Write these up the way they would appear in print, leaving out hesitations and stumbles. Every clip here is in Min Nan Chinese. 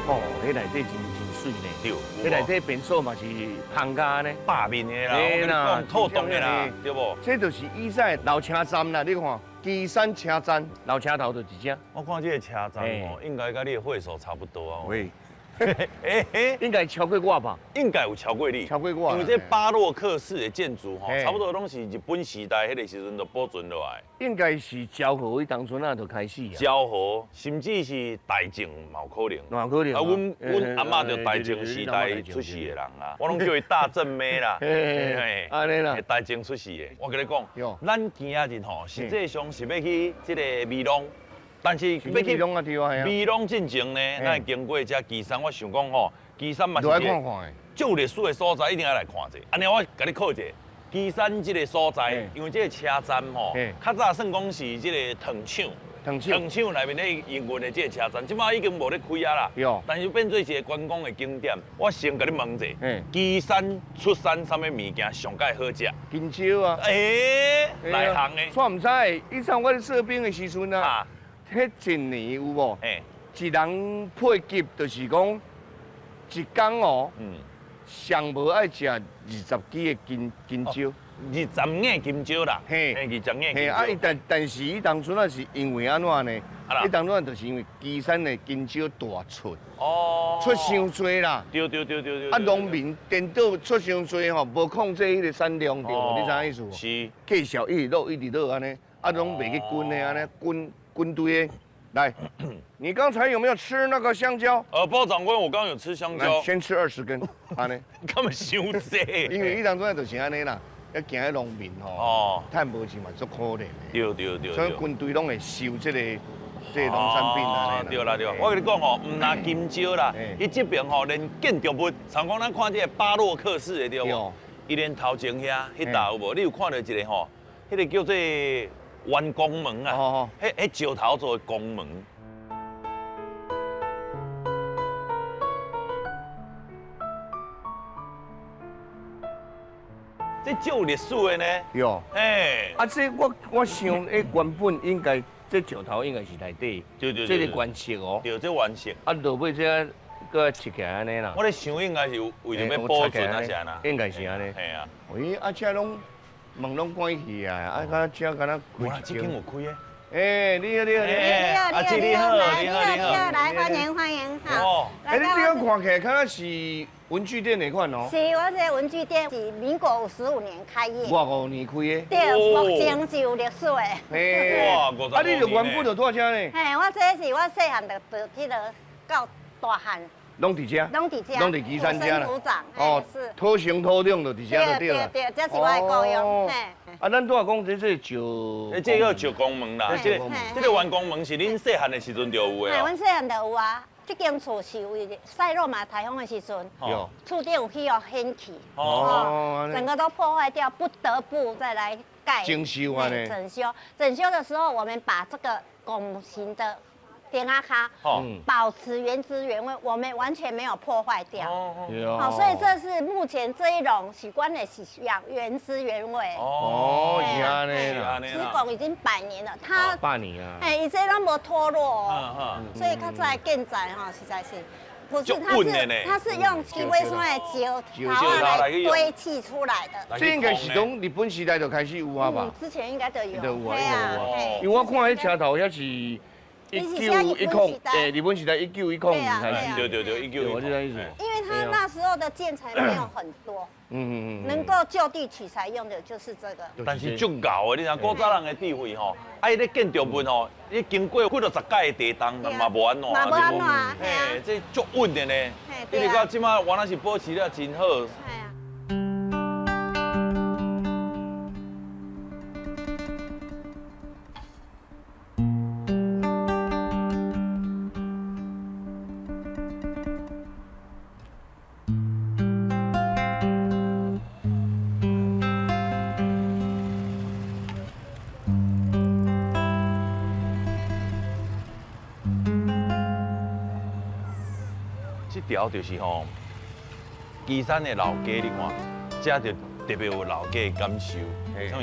哦，彼內底真真媠呢。對，彼內底便所嘛是芳家呢。百面的啦，我跟你講，透動的啦，對無？這就是以前的老車站啦，你看，旗山車站，老車頭就一隻。我看這個車站哦，應該佮你的歲數差不多啊。喂，應該超過我吧？應該有超過你，超過我。因為這巴洛克式的建築吼，差不多攏是日本時代彼個時陣就保存落來。應該是昭和彼當陣啊就開始啊。昭和，甚至是大正嘛有可能。嘛有可能。啊，阮阿嬤就大正時代出世的人啊，我攏叫伊大正妹啦。嘿，按呢啦。大正出世的，我共你講，咱今仔日吼，實際上是欲去這個美濃。但是欲去美濃進前呢，咱會經過這旗山，我想講吼，旗山嘛是一個足有歷史的所在，一定愛來看者。按呢，我共你考一下，旗山這個所在，因為這個車站吼，較早算講是這個糖廠，糖廠內面咧營運的這個車站，這擺已經無咧開啊啦。但是變做一個觀光的景點。我先共你問者，旗山出產啥物物件上蓋好食？金蕉啊。欸，內行的。我毋知，以前我咧做兵的時陣啊。彼一年有無？一人配給就是講一工哦，上無愛食20支的金蕉， 20眼金蕉啦。嘿，20眼。嘿，啊，伊但是伊當初啊是因為按怎呢？伊當初就是因為旗山的金蕉大出，哦，出傷濟啦。對對對對對。啊，農民顛倒出傷濟吼，無控制彼個產量對無？你知影意思無？是。繼續一直落，一直落按呢，啊，攏袂去滾的按呢，滾。滾堆的，來，你剛才有沒有吃那個香蕉？報長官，我剛剛有吃香蕉。先吃20根，按呢。幹嘛傷濟？因為伊當陣就是按呢啦，要驚彼農民吼，趁無錢嘛足可憐的。對對對。所以軍隊攏會收這個農產品啊。對啦對啦，我跟你講吼，毋但金蕉啦，伊這邊吼連建築物，像講咱看這個巴洛克式的對無？伊連頭前遐彼搭有無？你有看著一個吼，彼個叫做圓拱門啊，彼石頭做的拱門。這足有歷史的呢。有。嘿。啊，這我想，彼原本應該這石頭應該是內底。對對對。這個原色哦。對，這原色。啊，落尾這閣切起來按呢啦。我咧想應該是為著欲保存啊，是按怎？應該是按呢。嘿啊。喂，啊，這攏門攏關起啊，啊，敢這敢若開一這間有開的。欸，你好，你好，你好，你好，你好，你好，來歡迎歡迎，好。欸，你這個看起來，敢若是文具店那款哦。是，我這個文具店是民國55年開業。五年開的。對，目前是有歷史的。嘿，哇，55 啊，你就原本就住這呢？嘿，我這是我細漢就佇這個到大大汉。拢伫遮，拢伫遮，拢伫旗山遮啦。哦，是。土生土长就伫遮就对了。对对，这是我的故乡。啊，咱拄仔讲这这石，这叫石公门啦。这个员工门是恁细汉的时阵就有的。嘿，阮细汉就有啊。这间厝是为塞洛玛台风的时阵，厝顶有去予掀起，哦，整个都破坏掉，不得不再来盖。整修啊。整修，整修的时候，我们把这个拱形的顶仔跤，保持原汁原味，我们完全没有破坏掉。好，所以这是目前这一栋是关的是原汁原味。哦，是按呢啦。此拱已经100年了，它100年啊。哎，伊这拢无脱落哦，所以较早建材吼，实在是不是，它是用鸡尾山的石头来堆砌出来的。这应该是从日本时代就开始有啊吧？之前应该就有。有啊，因为我看彼车头遐是。1910，对，日本时代1910开始，对对对，1910，我这个意思。因为他那时候的建材没有很多，能够就地取材用的就是这个。但是足𠢕的，你知古早人的智慧吼，啊，伊咧建筑物吼，你经过几落十届的地动，嘛无按怎，嘛无按怎，嘿，这足稳的呢。一直到这摆，原来是保持了真好。这条就是吼，旗山的老街，你看，这就特别有老街的感受。啥物？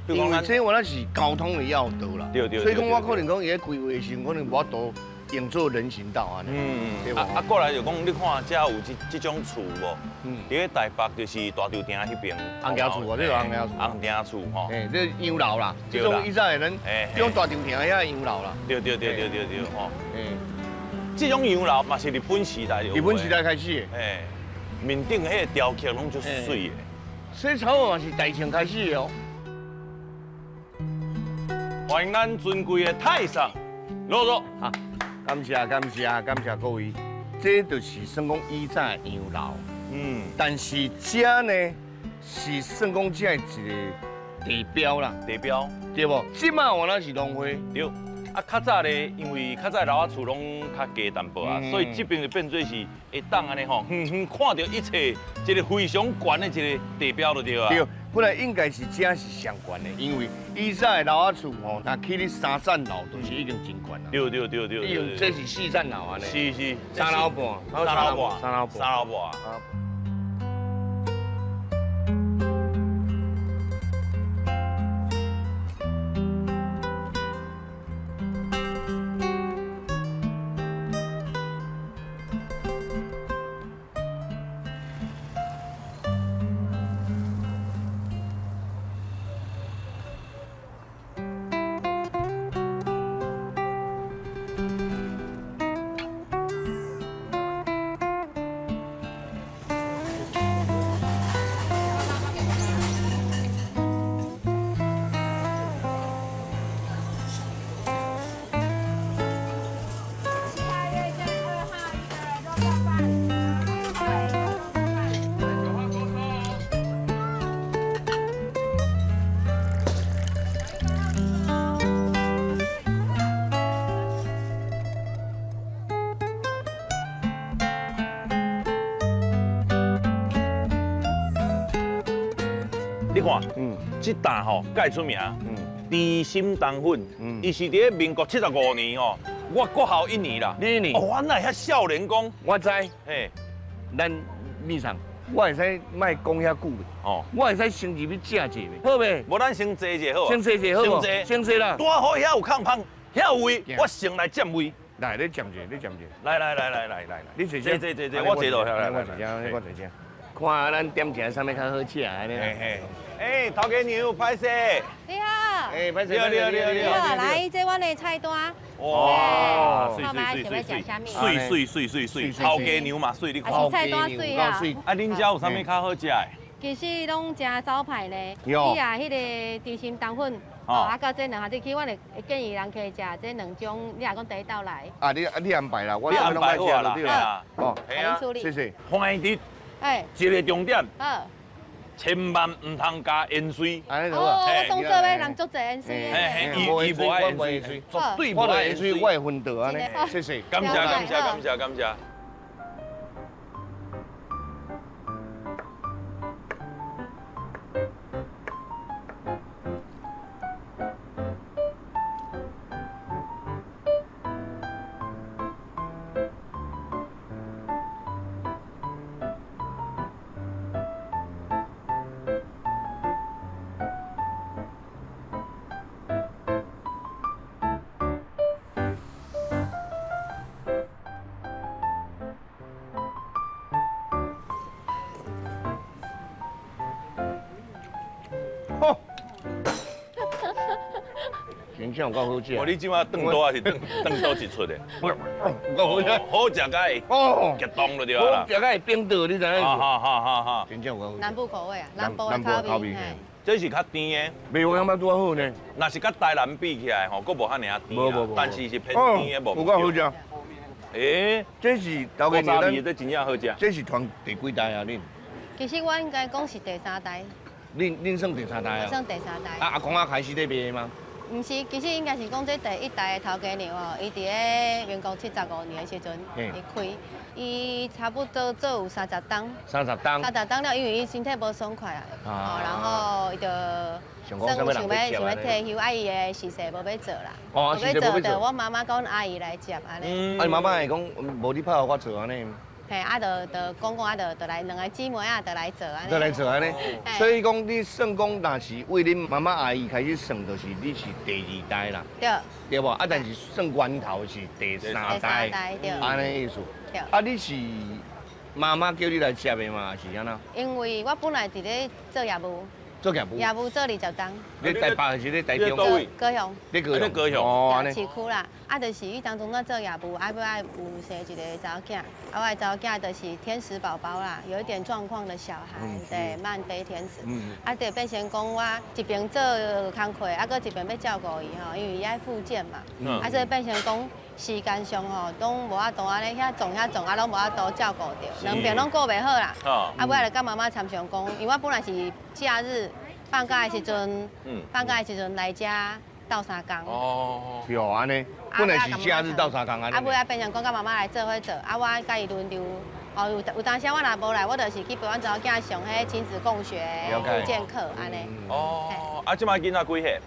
因为这原来是交通的要道啦。对对。所以讲，我可能讲伊咧规划的时阵，可能无法度用做人行道按呢。嗯。啊啊，过来就讲，你看这有这种厝无？嗯。伫咧台北就是大稻埕彼边。红埕厝啊，这个红埕厝。红埕厝吼。嘿，这洋楼啦，这种以前的咱，这种大稻埕遐洋楼啦。对对对对对对吼。嗯。这种洋楼嘛是日本时代就，日本时代开始的，哎，面顶彼个雕刻拢足媠的。所以差不多嘛是大清开始的哦。欢迎咱尊贵的太上落座。啊，感谢感谢感谢各位，这就是算讲以前的洋楼。嗯，但是这呢是算讲这一个地标啦，地标对无？这马原来是农会，对。啊，较早咧，因为较早楼仔厝拢较低淡薄啊，所以这边就变做是会当按呢吼，远远看到一切一个非常悬的一个地标就对啊。对，本来应该是这是上悬的，因为以前的楼仔厝吼，若起咧3层楼，就是已经真悬啦。对对对对。已经这是4层楼按呢。是是。3楼半。3楼半。3楼半。3楼半。你看，这担吼盖出名，猪心冬粉，伊是伫咧民国75年吼，我国校1年啦。你一年？哦，我哪会遐少年讲？我知，嘿，咱米厂，我会使莫讲遐久袂？哦，我会使先入去食者袂？好袂？无咱先坐者好。先坐者好。先坐，先坐啦。拄好遐有空芳，遐有位，我先来占位。来，你占者，你占者。来来来来来来，你坐坐坐坐，我坐落来，我坐这，我坐这。看咱点一下啥物较好食按呢？哎，头家娘，歹势。你好。哎，歹势。你好，你好，你好。来，这阮的菜单。哇，媠媠媠媠，媠媠媠媠，头家娘嘛媠，你看。菜单媠啊。啊，恁遮有啥物较好食的？其实拢诚招牌咧。你啊，彼个猪心冬粉，啊，到這兩下入去，我會建議人客食這兩種，你若講第一道來。啊，你安排啦，我你安排好啦，對啦。哦，謝謝。歡喜佇一個重點。千萬毋通加芫荽。哦，我當做欲人足濟芫荽的。伊無愛芫荽，絕對無愛芫荽，我會昏倒按呢。謝謝。感謝感謝感謝感謝。真正有夠好食。哦，你這馬轉倒還是轉倒一出的？有夠好食。好食甲會哦，激動就對啦。好食甲會冰倒，你知影？哈哈哈哈！真正有夠好。南部口味啊，南部的口味。這是較甜的。袂，我感覺拄好呢。若是佮台南比起來吼，閣無遐爾仔甜啊。但是是偏甜的，無。有夠好食。欸，這是頭家娘，這真正好食。這是傳第幾代啊？恁？其實我應該講是第三代。恁算第三代啊？算第三代。啊，阿公仔開始咧賣嗎？毋是，其實應該是講這第一代的頭家娘哦，伊佇咧民國75年的時陣，伊開，伊差不多做有30冬。30冬。30冬了，因為伊身體無爽快啊，哦，然後伊就想欲退休，啊，伊的事勢無欲做啦，無欲做，就我媽媽講阿姨來接按呢。啊，你媽媽會講無你拍予我做按呢？嘿，啊，就講講啊，就來兩個姊妹啊，就來做按呢。就來做按呢。所以講，你算講，若是為恁媽媽阿姨開始算，就是你是第二代啦。對。對無？啊，但是算源頭是第三代。第三代對。按呢意思。對。啊，你是媽媽叫你來接的嗎？還是按怎？因為我本來佇咧做業務。做業務。業務做20冬。你台北還是你台中？高雄。你高雄。高雄。哦，市區啦，啊，就是伊當初做業務，啊，尾仔有生一個查某囝，啊，我的查某囝就是天使寶寶啦，有一點狀況的小孩，對，慢飛天使。啊，就變成講我一邊做工課，啊，閣一邊欲照顧伊吼，因為伊愛復健嘛。啊，所以變成講時間上吼，攏無法度按呢遐撞遐撞，啊，攏無法度照顧著，兩邊攏顧袂好啦。啊，尾仔就佮媽媽參詳講，因為我本來是假日放假的時陣，放假的時陣來遮鬥相共。哦，對，按呢，本來是假日鬥相共按呢。啊，尾仔變成講佮媽媽來做伙做，啊，我佮伊輪流。哦，有當時我若無來，我就是去陪阮查某囝上彼親子共學、復健課按呢。哦，啊，這擺囡仔幾歲？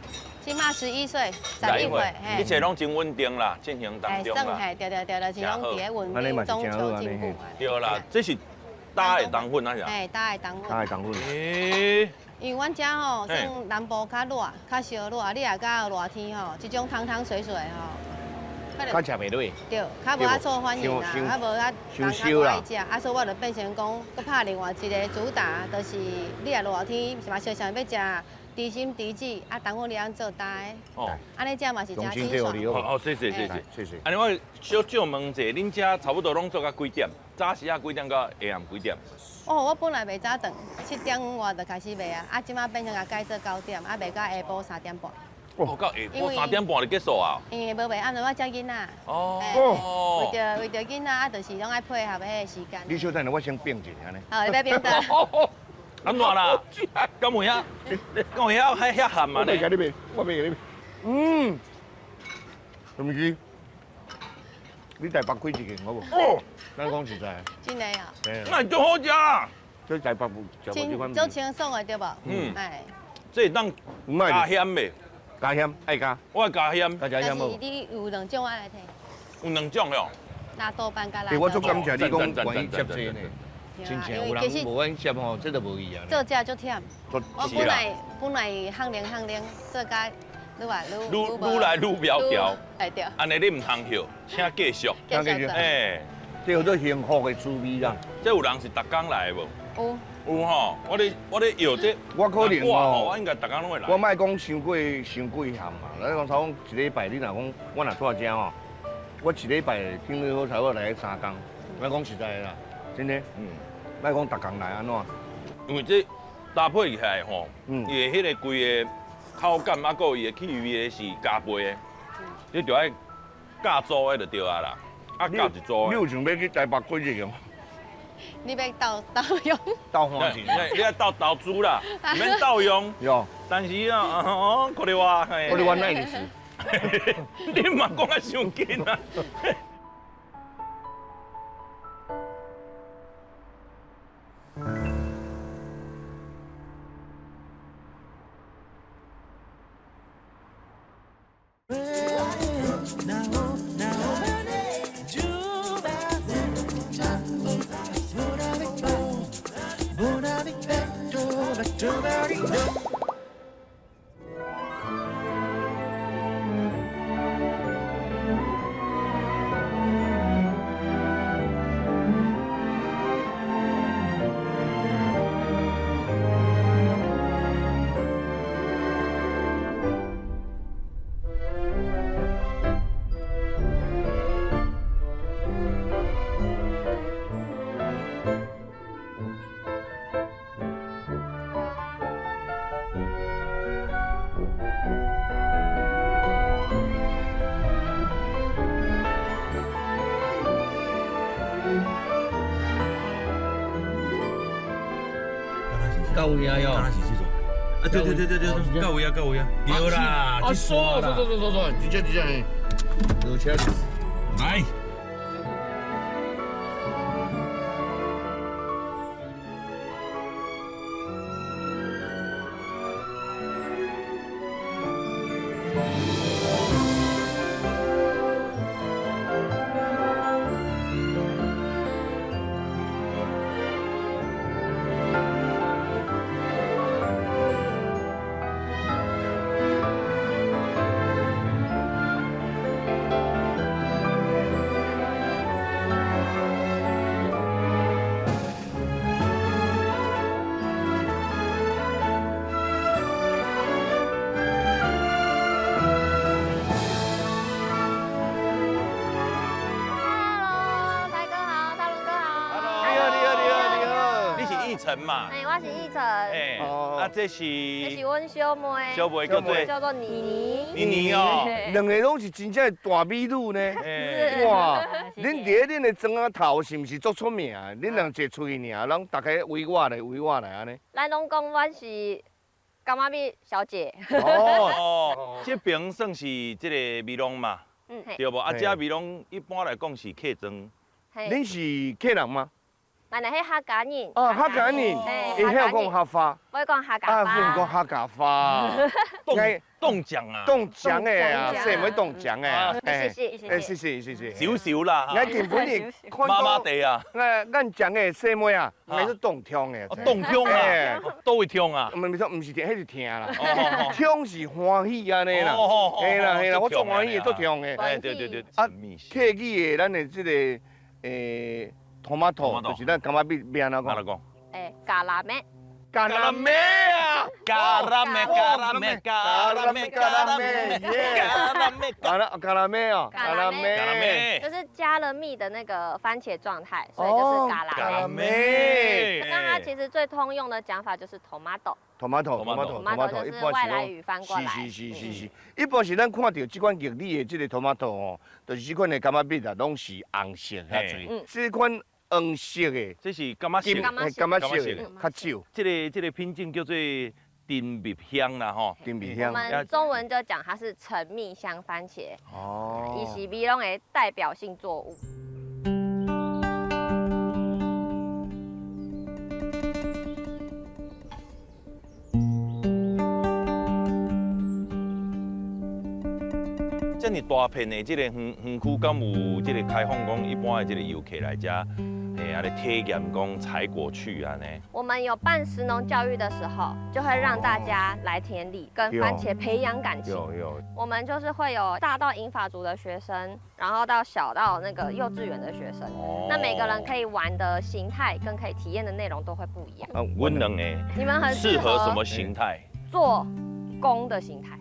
這擺11歲，11歲，一切攏真穩定啦，進行當中啦。對對對，就是攏佇咧穩定中求進步。對啦，這是打的冬粉啊是？嘿，打的冬粉。打的冬粉。欸。因為阮遮吼算南部較熱，較燒熱，你若到熱天吼，這種湯湯水水吼，較食袂落。對，較無遐受歡迎啦，較無遐人較無愛食，啊，所以我就變成講，閣拍另外一個主打，就是你若熱天是嘛，小想欲食豬心豬舌，啊，冬粉你按做焦的，哦，按呢食嘛是誠清爽。哦，謝謝謝謝謝謝。按呢我小借問者，恁遮差不多攏做到幾點？早時仔幾點到下暗幾點？哦，我本來賣早頓，7點外就開始賣啊，啊，這擺變成改做9點，啊，賣到下晡3點半。哦，到下晡3點半就結束啊？因為無賣暗，我接囡仔。哦。為著囡仔，啊，就是攏愛配合彼個時間。你小等下，我先變一下呢。好，你欲變倒。按怎啦？敢有遐？敢有遐遐鹹啊？我袂共你賣，我袂共你賣。嗯。什麼事？你台北開一間好無？哦。咱講實在。真的啊。那足好食。這台北有食無這款。足清爽的對無？嗯。哎。這會當加鹹袂？加鹹，愛加。我愛加鹹。加鹹無？但是你有兩種，我來提。有兩種喲。辣豆瓣佮辣。我足感謝你講願意接這呢，真正有人無願意接吼，這就無意啊。做這足忝。我本來行零行零做甲愈來愈來愈苗條。哎對。按呢你毋通歇，請繼續。請繼續。哎，這叫做幸福的滋味啦。這有人是逐工來的無？有。有吼，我咧搖這，我可能吼，我應該逐工攏會來。我莫講傷過傷過鹹嘛，咱講差不多一禮拜，你若講我若住遮吼，我一禮拜頂多好差不多來3工。咱講實在的啦，真的。嗯。莫講逐工來按怎？因為這搭配起來吼，伊的彼個規個口感啊，阁有伊的气味是加倍的，你就爱加组的就对啊啦，啊加一组。你有想欲去台北几日哦？你欲斗斗用？斗欢喜？你爱斗投资啦，毋免斗用。有。但是啊，哦，可怜我，可怜我哪意思？你嘛讲啊伤紧啊！到位啊哟！啊对对对对对，到位啊到位啊，对啦，啊，说说说说说，直接直接，落车来。嘛，哎，我是奕晨。哎，啊，这是这是阮小妹，小妹叫做叫做妮妮。妮妮哦，两个拢是真正的大美女呢。哇，恁伫咧恁的庄仔头是毋是足出名？恁人坐出去尔，拢大家围我来围我来按呢。咱拢讲阮是柑仔蜜小姐。哦，这边算是这个美浓嘛，对无？啊，这美浓一般来讲是客庄。恁是客人吗？俺那是客家人。哦，客家人，伊晓讲客话。我讲客家话。啊，讲客家话。冻酱啊。冻酱的啊，细妹冻酱的啊。谢谢谢谢谢谢谢。少少啦。我根本你妈妈地啊。咱讲的细妹啊，我是冻痛的。冻痛啊？都会痛啊？毋是，毋是痛，彼是疼啦。痛是欢喜按呢啦。嘿啦嘿啦，我足欢喜的，足痛的。哎，对对对。啊，客语的咱的这个tomato 就是咱柑仔蜜欲按怎讲？欸，咖拉梅。咖拉梅啊！咖拉梅，咖拉梅，咖拉梅，咖拉梅，咖拉梅，咖拉梅哦，咖拉梅，咖拉梅，就是加了蜜的那个番茄状态，所以就是咖拉梅。那它其实最通用的讲法就是 tomato。 tomato，tomato，就是外来语翻过来。是是是是是，一般是咱看到这款粤语的这个 tomato 哦，就是这款的柑仔蜜啊，拢是红色较济。这款黄色的，这是柑仔色，柑仔色的较少。这个品种叫做甜蜜香啦吼，甜蜜香。我们中文就讲它是橙蜜香番茄。哦，伊是美浓的代表性作物。这么大片的这个园园区，敢有这个开放讲一般的这个游客来遮，嘿，啊来体验讲采果趣按呢？我们有办食农教育的时候，就会让大家来田里跟番茄培养感情。有。我们就是会有大到银发族的学生，然后到小到那个幼稚园的学生。哦。那每个人可以玩的形态跟可以体验的内容都会不一样。阮两个，你们很适合什么形态？做工的形态。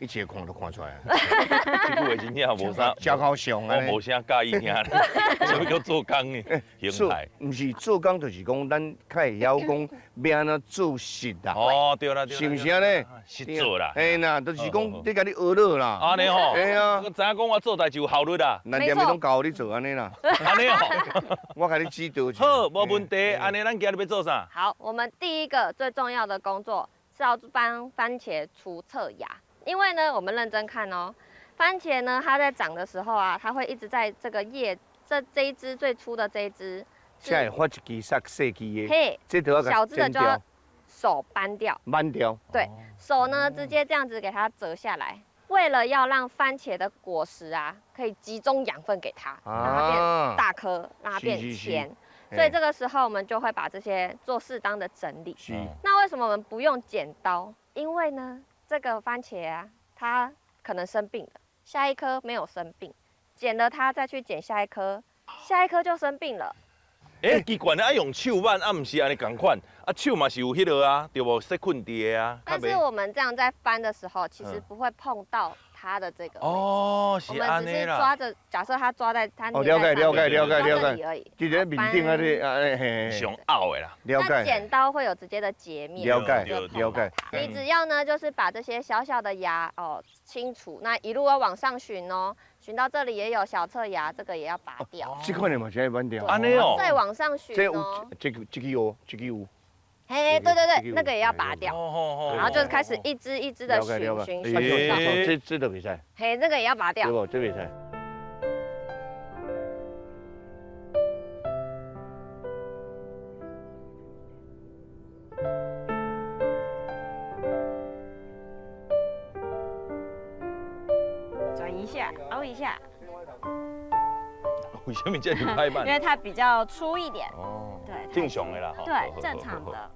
一切看都看出来啊。这句话真正无啥，食够上我无啥佮意听，啥物叫做工呢？形态。毋是做工，就是讲咱较会晓讲欲按怎做实啦。哦，对啦，是毋是按呢？实做啦。嘿啦，就是讲你共你学落啦。按呢吼。嘿啊。知影讲我做代志有效率啦。咱踮咧拢教你做按呢啦。按呢吼。我共你指导。好，无问题。按呢，咱今日欲做啥？好，我们第一个最重要的工作是要帮番茄除侧芽。因为呢，我们认真看哦，番茄呢，它在长的时候啊，它会一直在这个叶这一支最粗的这一支，这会发一支细细支的，嘿，这都要小枝的就要手扳掉，扳掉，对，手呢直接这样子给它折下来，为了要让番茄的果实啊可以集中养分给它，让它变大颗，让它变甜，所以这个时候我们就会把这些做适当的整理。那为什么我们不用剪刀？因为呢，这个番茄啊，它可能生病了，下一颗没有生病，剪了它再去剪下一颗，下一颗就生病了。欸，奇怪，爱用手挽，啊，毋是按呢仝款，啊，手嘛是有彼个啊，对无？细菌伫的啊。但是我们这样在翻的时候，其实不会碰到它的这个。哦，是按呢啦。我们只是抓着，假设它抓在它。哦，了解了解了解了解。而已。就在面顶啊，你啊，嘿，上凹的啦。了解。那剪刀会有直接的截面。了解了解。你只要呢，就是把这些小小的芽哦清除，那一路要往上寻哦，寻到这里也有小侧芽，这个也要拔掉。这款的嘛是爱拔掉。按呢哦。再往上寻哦。这个这个有，这个有。嘿，对对对，那个也要拔掉，然后就开始一支一支的寻寻寻。这都袂使。嘿，那个也要拔掉。对不？这袂使。转一下，凹一下。为什么这样拍慢？因为它比较粗一点。哦，对，正常的啦。对，正常的。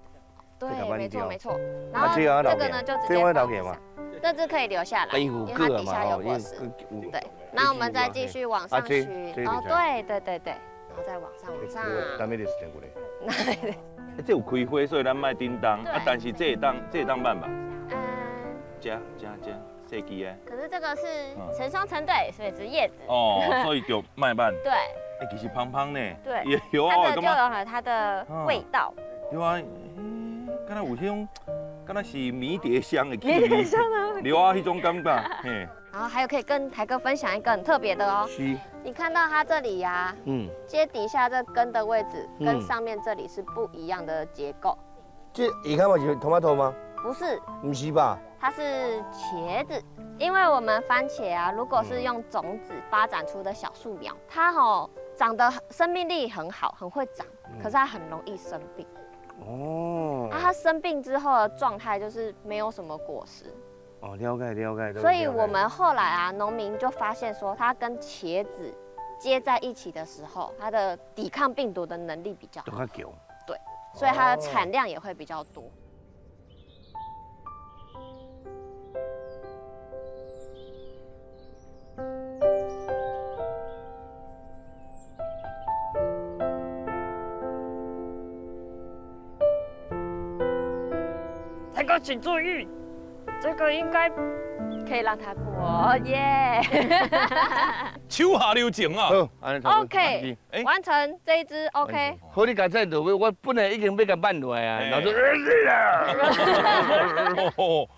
对，没错没错。然后这个呢，就直接放下。这只可以留下来，因为它底下有果实。对，那我们再继续往上取。哦，对对对对，然后再往上往上。这有开花，所以咱莫叮当啊。但是这会当，这会当慢吧？嗯。这细枝的。可是这个是成双成对，所以是叶子。哦，所以就莫慢。对。欸，其实芳芳呢。对。它的就有它的味道。对啊。敢若有彼种，敢若是迷迭香的气味，留啊，彼种感觉，嘿。然后还有可以跟台哥分享一个很特别的哦。是。你看到它这里呀，接底下这根的位置跟上面这里是不一样的结构。这你看嘛是 tomato 吗？不是。不是吧？它是茄子，因为我们番茄啊，如果是用种子发展出的小树苗，它吼长得生命力很好，很会长，可是它很容易生病。哦，啊，它生病之后的状态就是没有什么果实。哦，了解了解。所以我们后来啊，农民就发现说，它跟茄子接在一起的时候，它的抵抗病毒的能力比较好。较强。对，所以它的产量也会比较多。台哥，请注意，这个应该可以让他过耶。手下留情啊。好，OK，完成这一支 OK。好，你刚才落尾，我本来已经欲共挽落来啊，然后说，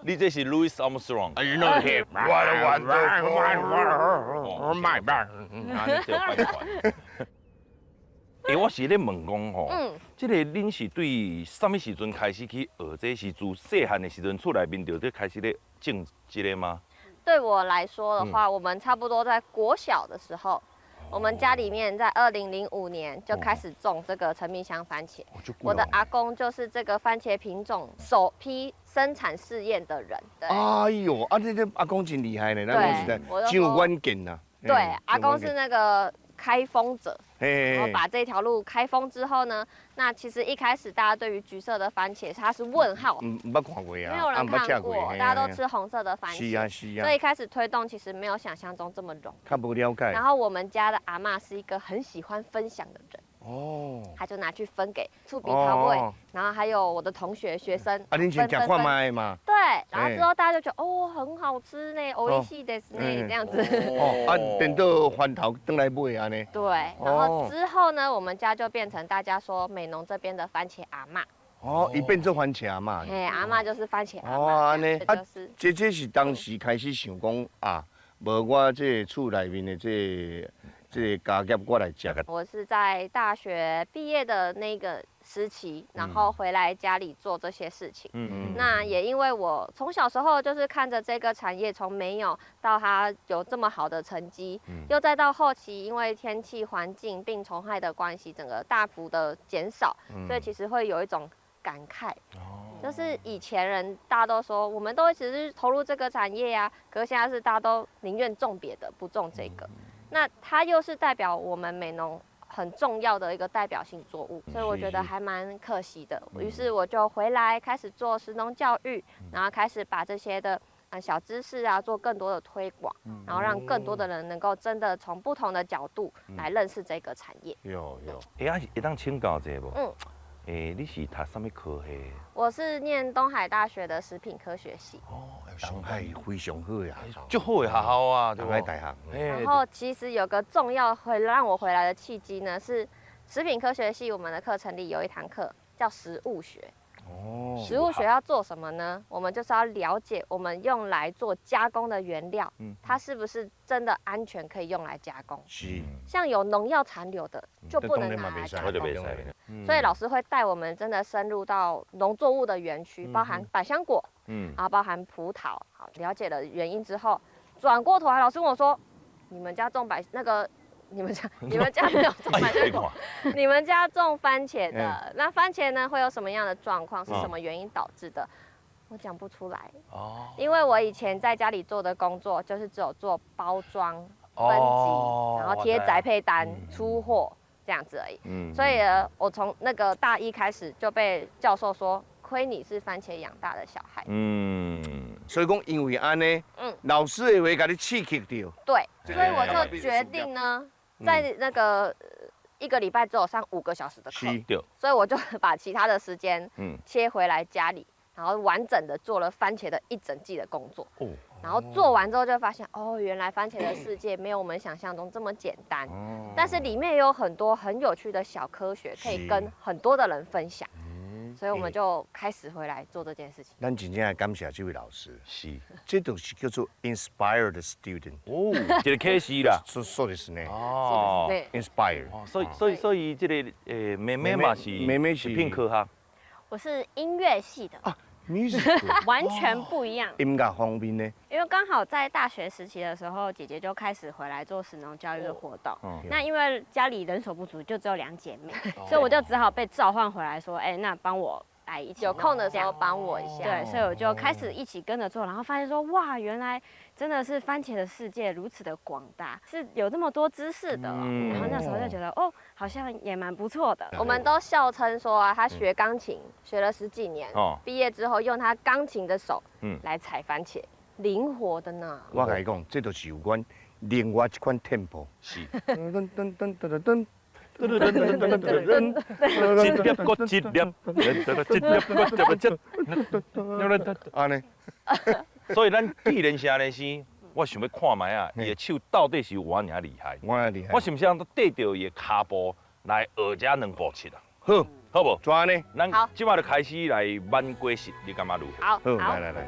你这是 Louis Armstrong。 You know him. What a wonderful my man. 欸，我是咧问讲吼，这个恁是对啥物时阵开始去学？这是自细汉的时阵，厝内面就咧开始咧种这个吗？对我来说的话，我们差不多在国小的时候，我们家里面在2005年就开始种这个陈蜜香番茄。我的阿公就是这个番茄品种首批生产试验的人。对。哎呦，啊，这阿公真厉害呢，咱讲实在，真有远见呐。对，阿公是那个开封者，然后把这条路开封之后呢，那其实一开始大家对于橘色的番茄它是问号，毋捌看过啊，没有人看过，大家都吃红色的番茄。是啊是啊。所以一开始推动其实没有想象中这么容易。较无了解。然后我们家的阿嬷是一个很喜欢分享的人，哦，他就拿去分给厝边头尾，然后还有我的同学学生。啊，恁先食看覓嘛？对，然后之后大家就觉得哦，很好吃呢，おいしいです呢，這樣子。哦，啊，等到翻頭轉來買按呢。對，然後之後呢，我們家就變成大家說美濃這邊的番茄阿嬤。哦，伊變做番茄阿嬤。嘿，阿嬤就是番茄阿嬤。哦，按呢。啊，這是當時開始想講啊，無我這厝內面的這個家業我來接。我是在大學畢業的那個時期，然後回來家裡做這些事情。嗯嗯。那也因為我從小時候就是看着這個產業從沒有到它有這麼好的成績，又再到後期因為天氣環境、病蟲害的關係，整個大幅的減少，所以其實會有一種感慨。就是以前人大家都說，我們都只是投入這個產業啊，可是現在是大家都寧願種別的，不種這個。那它又是代表我們美濃很重要的一個代表性作物，所以我覺得還蠻可惜的。於是我就回來開始做食農教育，然後開始把這些的小知識啊做更多的推廣，然後讓更多的人能夠真的從不同的角度來認識這個產業。有有，欸，啊，會當請教一下無？嗯。欸，你是讀啥物科系？我是念東海大學的食品科學系。哦，東海非常好呀，足好的學校啊，東海大學。然後其實有個重要會讓我回來的契機呢，是食品科學系我們的課程裡有一堂課叫食物學。哦，食物學要做什麼呢？我們就是要了解我們用來做加工的原料，它是不是真的安全可以用來加工？是。像有農藥殘留的就不能拿來加工。所以老師會帶我們真的深入到農作物的園區，包含百香果，然後包含葡萄。好，了解了原因之後，轉過頭來，老師問我說：“你們家種百那個？”你們家沒有種番茄果，你們家種番茄的，那番茄呢會有什麼樣的狀況？是什麼原因導致的？我講不出來哦，因為我以前在家裡做的工作就是只有做包裝、分級，然後貼宅配單、出貨這樣子而已。所以呢，我從那個大一開始就被教授說，虧你是番茄養大的小孩。嗯，所以講因為按呢，老師的話共你刺激到。對，所以我就決定呢。在那個一個禮拜只有上5個小時的課，所以我就把其他的時間切回來家裡，然後完整的做了番茄的一整季的工作。然後做完之後就發現，哦，原來番茄的世界沒有我們想象中這麼簡單，但是裡面有很多很有趣的小科學可以跟很多的人分享。所以我們就開始回來做這件事情。咱真正感謝這位老師，是，這就是叫做 inspired student。哦，一個啟示啦。說的是呢。哦，inspired。所以這個妹妹嘛是，妹妹是食品科學。我是音樂系的。啊，music。完全不一樣。音樂方面呢？因為剛好在大學時期的時候，姐姐就開始回來做食農教育的活動。那因為家裡人手不足，就只有2姐妹，所以我就只好被召喚回來，說：“哎，那幫我來一起，有空的時候幫我一下。”對，所以我就開始一起跟着做，然後發現說：哇，原來真的是番茄的世界如此的廣大，是有這麼多知識的。然後那時候就覺得，哦，好像也蠻不錯的。我們都笑稱說啊，他學鋼琴學了10幾年，畢業之後用他鋼琴的手，來採番茄。靈活的呢。我共你講，這就是有關另外一款 tempo。是。噔噔噔噔噔噔噔噔噔噔噔噔，一粒閣一粒，一粒閣一粒，按呢。所以咱既然是按呢生，我想欲看覓啊，伊的手到底是有偌爾厲害？偌爾厲害。我是毋是通綴著伊的跤步來學這兩步七啊？好，好無？怎按呢？咱這擺就開始來挽果實，你感覺如何？好，好，來來來。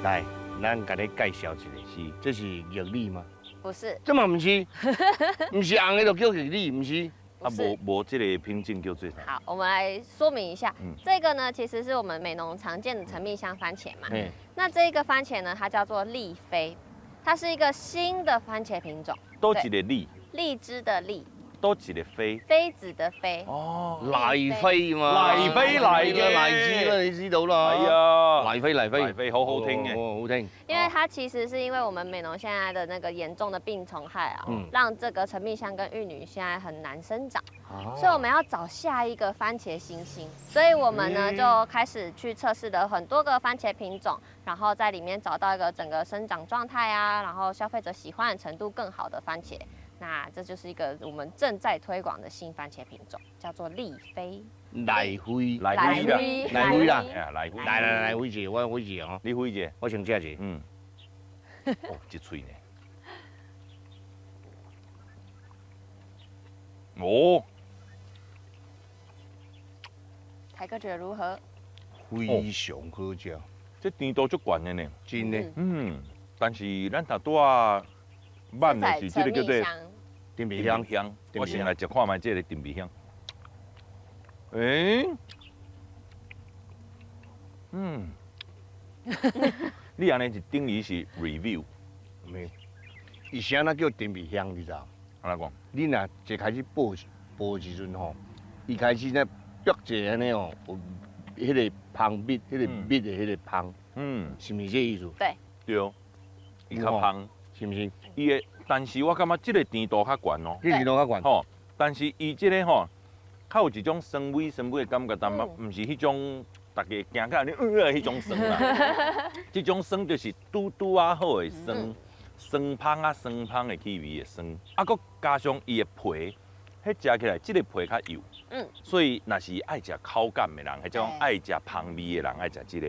來，咱共你介紹一下，是，這是玉米嗎？不是。這嘛毋是，毋是紅的就叫玉米，毋是。啊，無無這個品種叫做啥？好，我們來說明一下，這個呢，其實是我們美濃常見的陳蜜香番茄嘛。那這個番茄呢，它叫做麗妃，它是一個新的番茄品種。多一個荔？荔枝的荔。多一個妃？妃子的妃。哦，麗妃嘛。麗妃嚟嘅，荔枝啦，你知道啦。係啊，麗妃麗妃，麗妃好好聽嘅，好聽。因為它其實是因為我們美濃現在的那個嚴重的病蟲害啊，讓這個陳蜜香跟玉女現在很難生長，所以我們要找下一個番茄新星，所以我們呢就開始去測試了很多個番茄品種，然後在裡面找到一個整個生長狀態啊，然後消費者喜歡的程度更好的番茄。那這就是一個我們正在推廣的新番茄品種，叫做麗妃。麗妃，麗妃啦，麗妃啦，麗妃，來來來，飛一個，我飛一個哦。你飛一個，我先食一個。嗯。哦，一喙呢。哦。台哥覺得如何？非常好食。這甜度足懸的呢。真的。嗯，但是咱頭拄仔。慢的是這個叫做甜味香，我先來食看覓這個甜味香。欸，嗯，你按呢是等於是 review，沒，伊是按怎叫甜味香，你知道？按怎講？你若一開始剝剝的時陣吼，伊開始咧剝一個按呢哦，有彼個芳蜜，彼個蜜的彼個芳，嗯，是毋是這個意思？對，對，伊較芳。是毋是？伊的，但是我感覺這個甜度較懸哦。這個甜度較懸。吼，但是伊這個吼，較有一種酸味酸味的感覺，但嘛毋是彼種大家驚甲你彼種酸啦。這種酸就是拄拄仔好的酸，酸芳啊酸芳的氣味的酸，啊，閣加上伊的皮，彼食起來這個皮較幼。嗯。所以若是愛食口感的人，彼種愛食芳味的人愛食這個，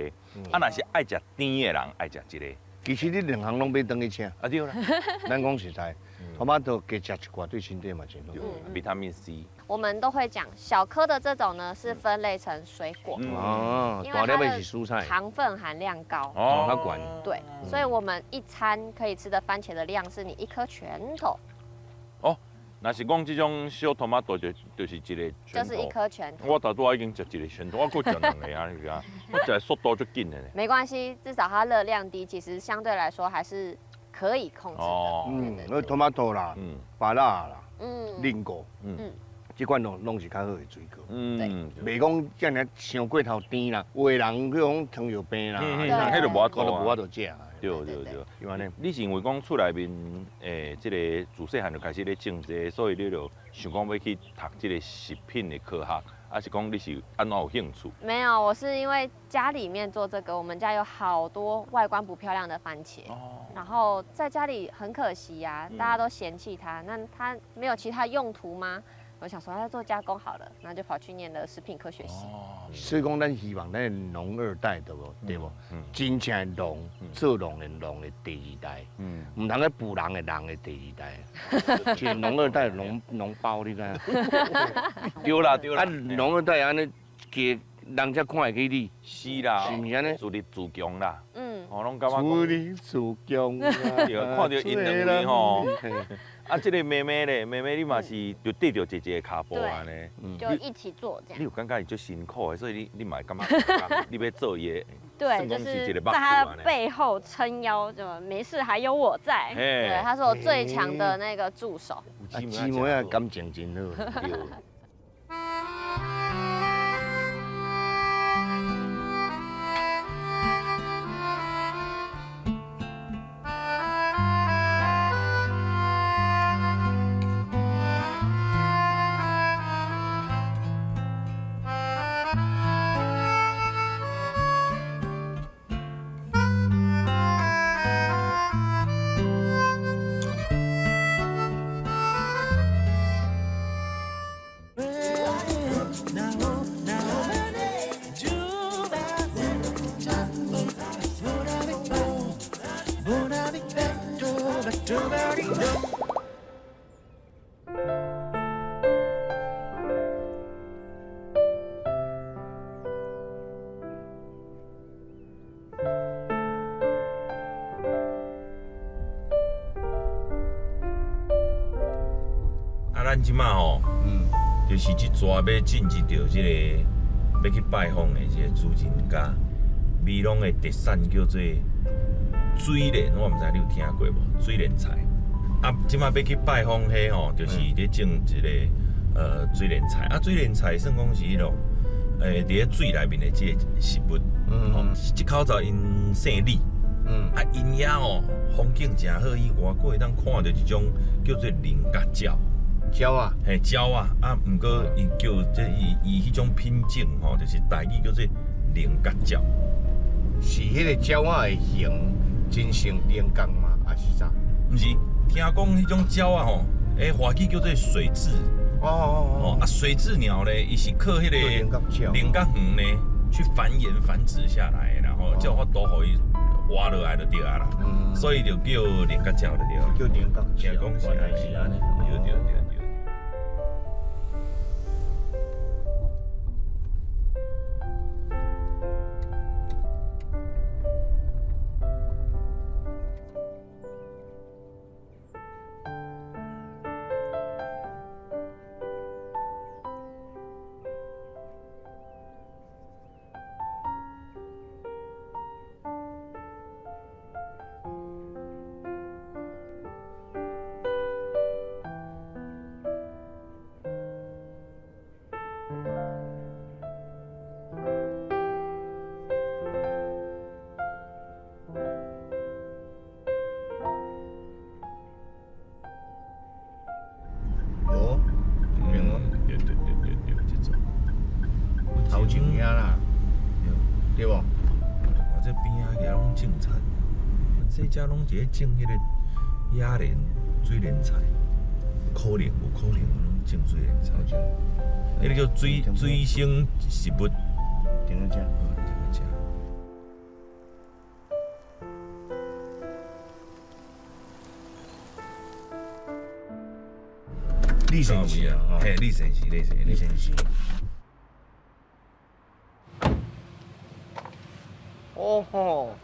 啊，若是愛食甜的人愛食這個。其實你兩項攏欲轉去請，啊對啦，咱講實在，トマト加食一寡對身體嘛真好。維他命 C。我們都會講小顆的這種呢，是分類成水果。哦，大粒的是蔬菜，糖分含量高。哦，較懸。對，所以我們一餐可以吃的番茄的量是你一顆拳頭。哦，若是講這種小トマト就是一個拳頭。就是一顆拳頭。我頭拄仔已經食一個拳頭，我閣食兩個啊！你知我食的速度足緊的呢。沒關係，至少它熱量低，其實相對來說還是可以控制的。哦，嗯，那トマト啦，嗯，芭樂啦，嗯，蘋果，嗯，這款攏是較好的水果。嗯，袂講遮爾傷過頭甜啦，有的人去講糖尿病啦，彼就無法度，都無法度食。對對對，你是因為講厝內面誒，這個自細漢就開始咧種這個，所以你就想講欲去讀這個食品的科學，還是講你是按怎有興趣？沒有，我是因為家裡面做這個，我們家有好多外觀不漂亮的番茄，然後在家裡很可惜呀，大家都嫌棄它，那它沒有其他用途嗎？我想說，要做加工好了，然後就跑去念了食品科學系。所以講，咱希望咱農二代對無？對無？真正農做農的農的第二代，毋通去捕人的人的第二代。是農二代農農包，你知影？對啦對啦。啊，農二代按呢加人才看會起你。是啦，是毋是按呢？自立自強啦。嗯。我攏感覺。自立自強。對，看著𪜶兩位吼。啊，這個妹妹咧，妹妹你嘛是就綴著姐姐的跤步按呢，就一起做這樣。你有感覺伊足辛苦的，所以你嘛會感覺你欲做伊的，對，就是在他的背後撐腰，就沒事，還有我在。對，他是我最強的那個助手。啊，姊妹啊，感情真好。咱這馬吼，就是這逝欲進入著這個欲去拜訪的這個主人家，美濃的特產叫做水蓮，我毋知你有聽過無？水蓮菜。啊，這馬欲去拜訪彼吼，就是咧種一個水蓮菜。啊，水蓮菜算講是彼種，佇咧水內面的這個食物。這口罩𪜶姓李。啊，𪜶遐吼風景誠好，以外，閣會當看著一種叫做菱角鳥。鳥啊？嘿，鳥啊！啊，毋過伊叫這伊伊彼種品種吼，就是台語叫做菱角鳥。是彼個鳥仔的形真像菱角嗎？還是啥？毋是，聽講彼種鳥仔吼，華語叫做水雉。哦。啊，水雉鳥咧，伊是靠彼個菱角園咧去繁衍繁殖下來，然後才有法度予伊活落來就對啊啦。所以就叫菱角鳥就對了。叫菱角鳥。聽講是按呢。對對對對。哦，這邊哦，對對對對對，這種。頭前遐啦，對無？我這邊仔攏種田，這遮攏是咧種彼個野蓮、水蓮菜，可能有可能攏種水蓮菜。彼個叫水生植物。停咧食。停咧食。李先生啊，嘿，李先生，李先生，李先生。哦吼，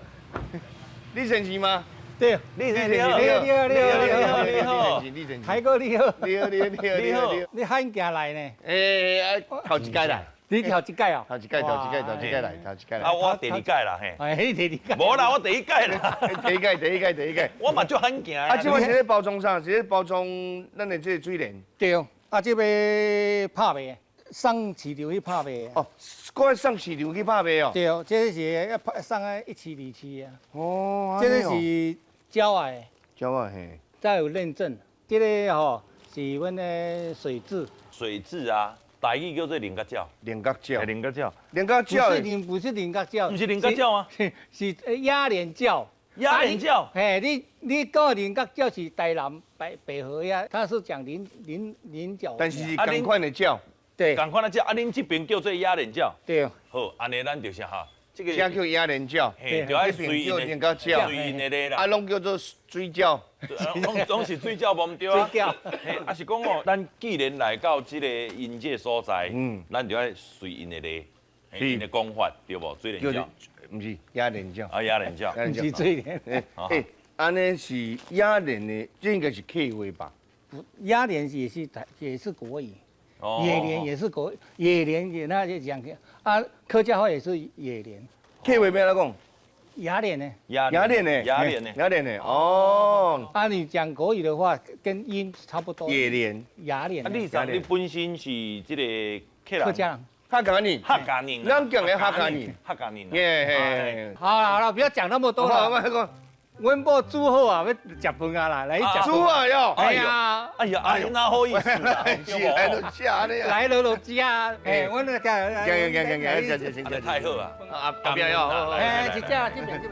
李先生嗎？對，李先生，你好，你好，你好，你好，李先生，海哥你好，你好，你好，你好，你好，你罕行來呢？頭一屆來。你頭一屆哦？頭一屆，頭一屆，頭一屆來，頭一屆來。啊，我第二屆啦，嘿。哎，你第二屆。無啦，我第一屆啦。第一屆，第一屆，第一屆。我嘛足罕行。啊，這擺是咧包裝啥？是咧包裝咱的這個水蓮。對，啊，這個拍賣，送市場去拍賣。哦，閣送市場去拍賣哦。對，這是要拍送啊一市二市啊。哦，這個是鳥仔的。鳥仔嘿。再有認證，這個吼是阮的水雉。水雉啊。台語叫做菱角鳥，菱角鳥，菱角鳥，菱角鳥，不是菱角鳥，毋是菱角鳥啊，是野蓮鳥，野蓮鳥。嘿，你講菱角鳥是台南白河遐，他是講菱角，但是是仝款的鳥，對，仝款的鳥。啊，恁這邊叫做野蓮鳥，對。好，按呢咱就是哈，這個這叫野蓮鳥，嘿，就愛隨𪜶的菱角鳥，隨𪜶的咧啦，啊，攏叫做水鳥。攏是水鳥，無毋對啊。嘿，啊是講哦，咱既然來到這個𪜶這個所在，咱就愛隨𪜶的咧，𪜶的講法，對無？水蓮鳥，毋是野蓮鳥。啊，野蓮鳥，毋是水蓮。欸，按呢是野蓮的，這應該是客話吧？野蓮也是台，也是國語。野蓮也是國，野蓮也那就講啊，客家話也是野蓮。客話欲按怎講？野蓮呢？野蓮呢？野蓮呢？野蓮呢？哦。啊，你講國語的話，跟音差不多。野蓮。野蓮。啊，你你本身是這個客人？客家人。客家人。客家人。咱講的客家人。客家人。耶。好啦好啦，不要講那麼多了。阮某煮好啊，欲食飯啊啦，來食。煮啊喲！哎呀，哎呀，哎，哪好意思啊？來就食呢。來了就食。哎，阮那個。行行行行，食食食，太好啊！啊，後壁喲。哎，去食，這邊這邊。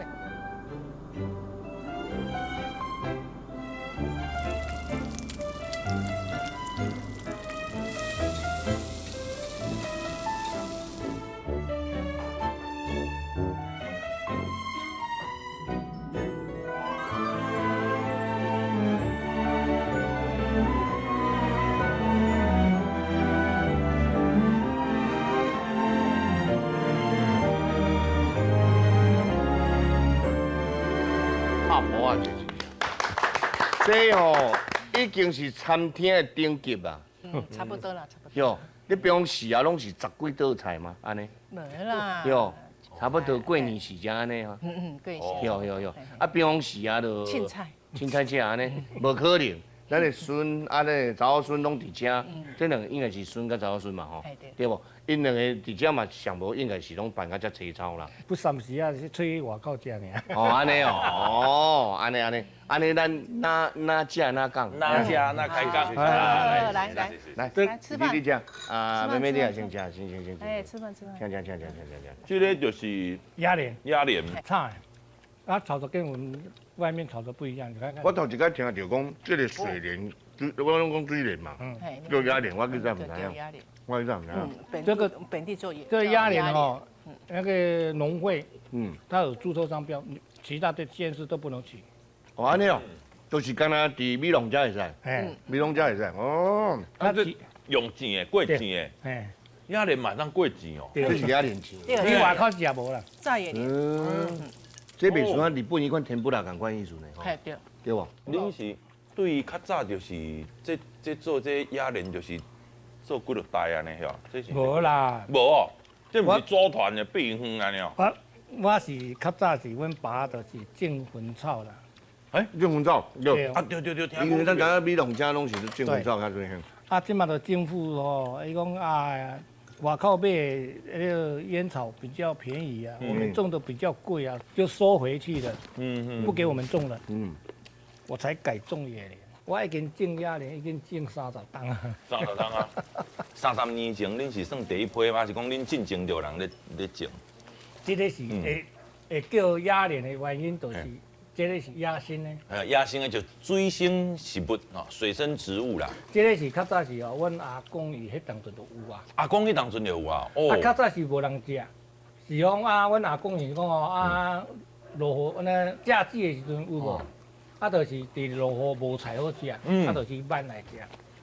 這吼已經是餐廳的頂級啊！差不多啦，差不多。哟，你平常时啊，攏是十几道菜嗎？按呢？無啦。哟，差不多過年時才按呢哈。嗯，過年。對對對，啊，平常時啊，就凊彩。凊彩食按呢，無可能。咱的孫啊，咧查某孫攏佇遮，這兩个應該是孫佮查某孫嘛吼，對無？𪜶兩个佇遮嘛上無應該是攏辦甲遮齊操啦。不三時啊，是出去外口食爾。哦，按呢哦，哦，按呢按呢，按呢咱哪哪食哪講，哪食哪開講。來來來來，吃飯。你食啊，妹妹你也先食，先先先。哎，吃飯吃飯。吃吃吃吃吃吃。這个就是鴨臉。鴨臉。炒的，啊炒的跟我們外面炒的不一樣，你看看。我頭一擺聽著講，這个水蓮，我攏講水蓮嘛，叫鴨蓮，我記得毋知影。我記得毋知影。這個本地做這個鴨蓮哦，那個農會，它有註冊商標，其他的縣市都不能取。哦，按呢哦，就是敢若佇美濃才會使，美濃才會使。哦，啊，這用煎的，過煎的，鴨蓮嘛當過煎哦。這是鴨蓮煎。你外口食無啦？炸鴨蓮。這袂像日本彼款天婦羅仝款意思呢，嘿對，對無？恁是對較早就是這做這鴨蓮就是做幾落代按呢遐？這是無啦，無哦，這毋是組團的變遠按呢哦。我是較早是阮爸就是種薰草啦。欸，種薰草，對啊對對對，因為咱知影美濃遮攏是種薰草較濟。啊，這馬就政府吼，伊講啊。外口買那個菸草比較便宜啊，我們種的比較貴啊，就收回去了，不給我們種了，我才改種野蓮。我已經種野蓮，已經種30冬啊。30冬啊！30年前，恁是算第一批嗎？還是講恁進前就有人咧種？這個是會叫野蓮的原因，就是這個是野生的。野生的就水生植物哦，水生植物啦。這個是較早是哦，阮阿公伊彼當陣就有啊。阿公彼當陣就有啊。哦。啊，較早是無人食，是講啊，阮阿公是講哦啊，落雨那夏季的時陣有無？啊，就是佇落雨無菜好食，啊，就是挽來食。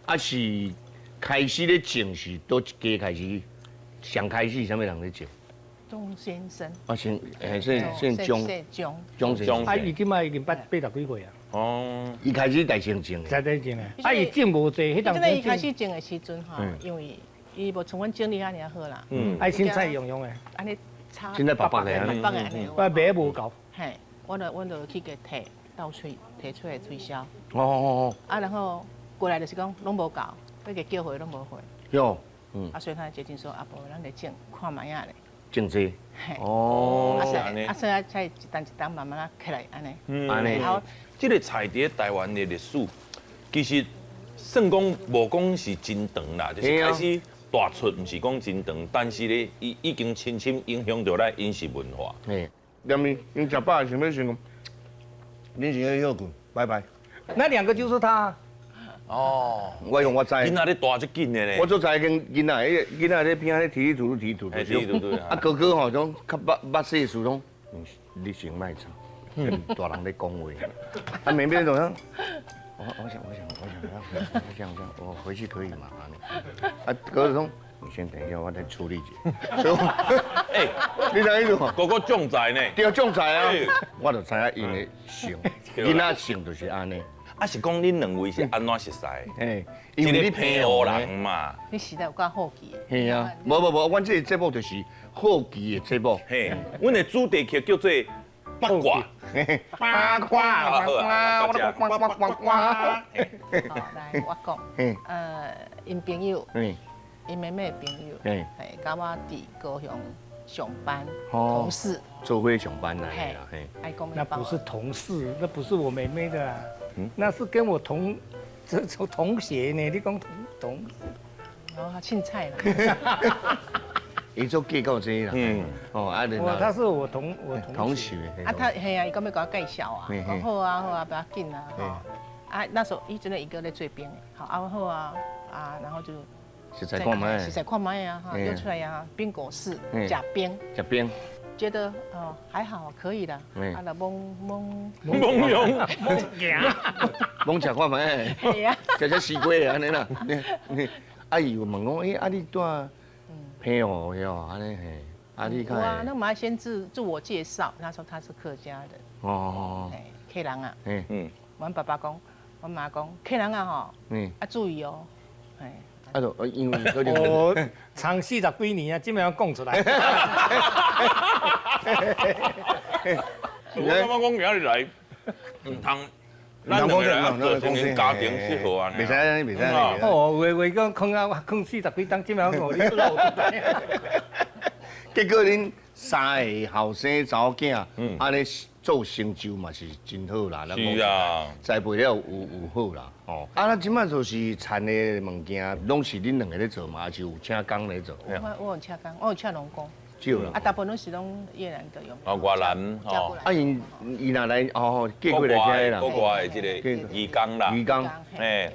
啊，是開始咧種是佗一家開始，上開始啥物人咧種？鍾先生。啊，姓姓鍾。鍾先生。啊，伊這擺已經80幾歲啊。哦。伊開始在先種。在種的。啊，伊種無濟，彼當陣。伊開始種的時陣吼，因為伊無像阮整理遐爾好啦。愛凊彩用用的。按呢插。凊彩白白的。白白的。我賣無夠。嘿，我就去共提倒吹，提出來推銷。哦哦哦。啊，然後過來就是講攏無夠，欲共叫貨攏無貨。喲。啊，所以他決定說，啊，無咱來種看覓仔咧。種這，哦，啊，所以才一擔一擔慢慢啊起來，按呢。按呢。這个菜佇台灣的歷史，其實算講無講是真長啦，就是開始大出，毋是講真長，但是咧，伊已經深深影響著咱飲食文化。嘿，連伊𪜶食飽想欲先講，恁先去歇睏，拜拜。那兩個就是他。哦，我用我知。囡仔咧大足緊的咧。我做知跟囡仔，彼个囡仔咧边仔咧提提吐吐提吐吐。提吐吐。啊，哥哥吼，种較捌捌细事拢，你先莫吵，大人咧讲话。啊，妹妹怎样？我想，我回去可以嗎？啊，哥哥講，你先等一下，我再處理一下。欸，你知影意思無？哥哥將才呢？對，將才啊！我就知影𪜶的性，囡仔性就是按呢。啊，是講恁兩位是按怎熟似？欸，因為你澎湖人嘛。你實在有夠好奇的。嘿啊，無，阮這个節目就是好奇的節目。嘿，阮的主題曲叫做八卦。八卦，八卦，八卦，八卦。好，來我講。𪜶朋友，𪜶妹妹的朋友，嘿，佮我佇高雄上班，同事。做伙上班來啦，嘿。那不是同事，那不是我妹妹的。那是跟我同同學呢，你講同事，哦，他凊彩啦。伊做計較這啦，哦，啊，我他是我同學。啊，他嘿啊，伊講欲共我介紹啊，講好啊好啊，不要緊啊，啊，那時候伊真的一個咧做兵的，好啊好啊啊，然後就實在看覓，實在看覓啊，哈，約出來啊，冰果室呷冰，呷冰。覺得哦還好可以的，啊，那懵懵懵用懵行，懵食看覓，食食西瓜按呢啦。啊，伊有問講，欸，啊你住澎湖哟，按呢嘿，啊你看。哇，那我們先自我介紹，他說他是客家人。哦。客人啊。阮爸爸講，阮媽講，客人啊吼，啊注意哦，啊，就因为我藏40几年啊，这么讲出来。我感觉讲今日来，毋通，咱两个人做成家庭适合啊。袂使，袂使。哦，话话讲，囥啊，囥40几冬，这么讲，你老出来。结果恁三个后生查某囝，按呢做成就嘛是真好啦。是啊，栽培了有好啦。哦，啊，那这摆就是田的物件，拢是恁两个咧做嘛，还是有请工咧做？我有请工，我有请农工。少啦。啊，大部分拢是拢越南的用。哦，越南吼。啊，𪜶若来哦，过过来遮啦。国外的这个义工啦。义工。哎。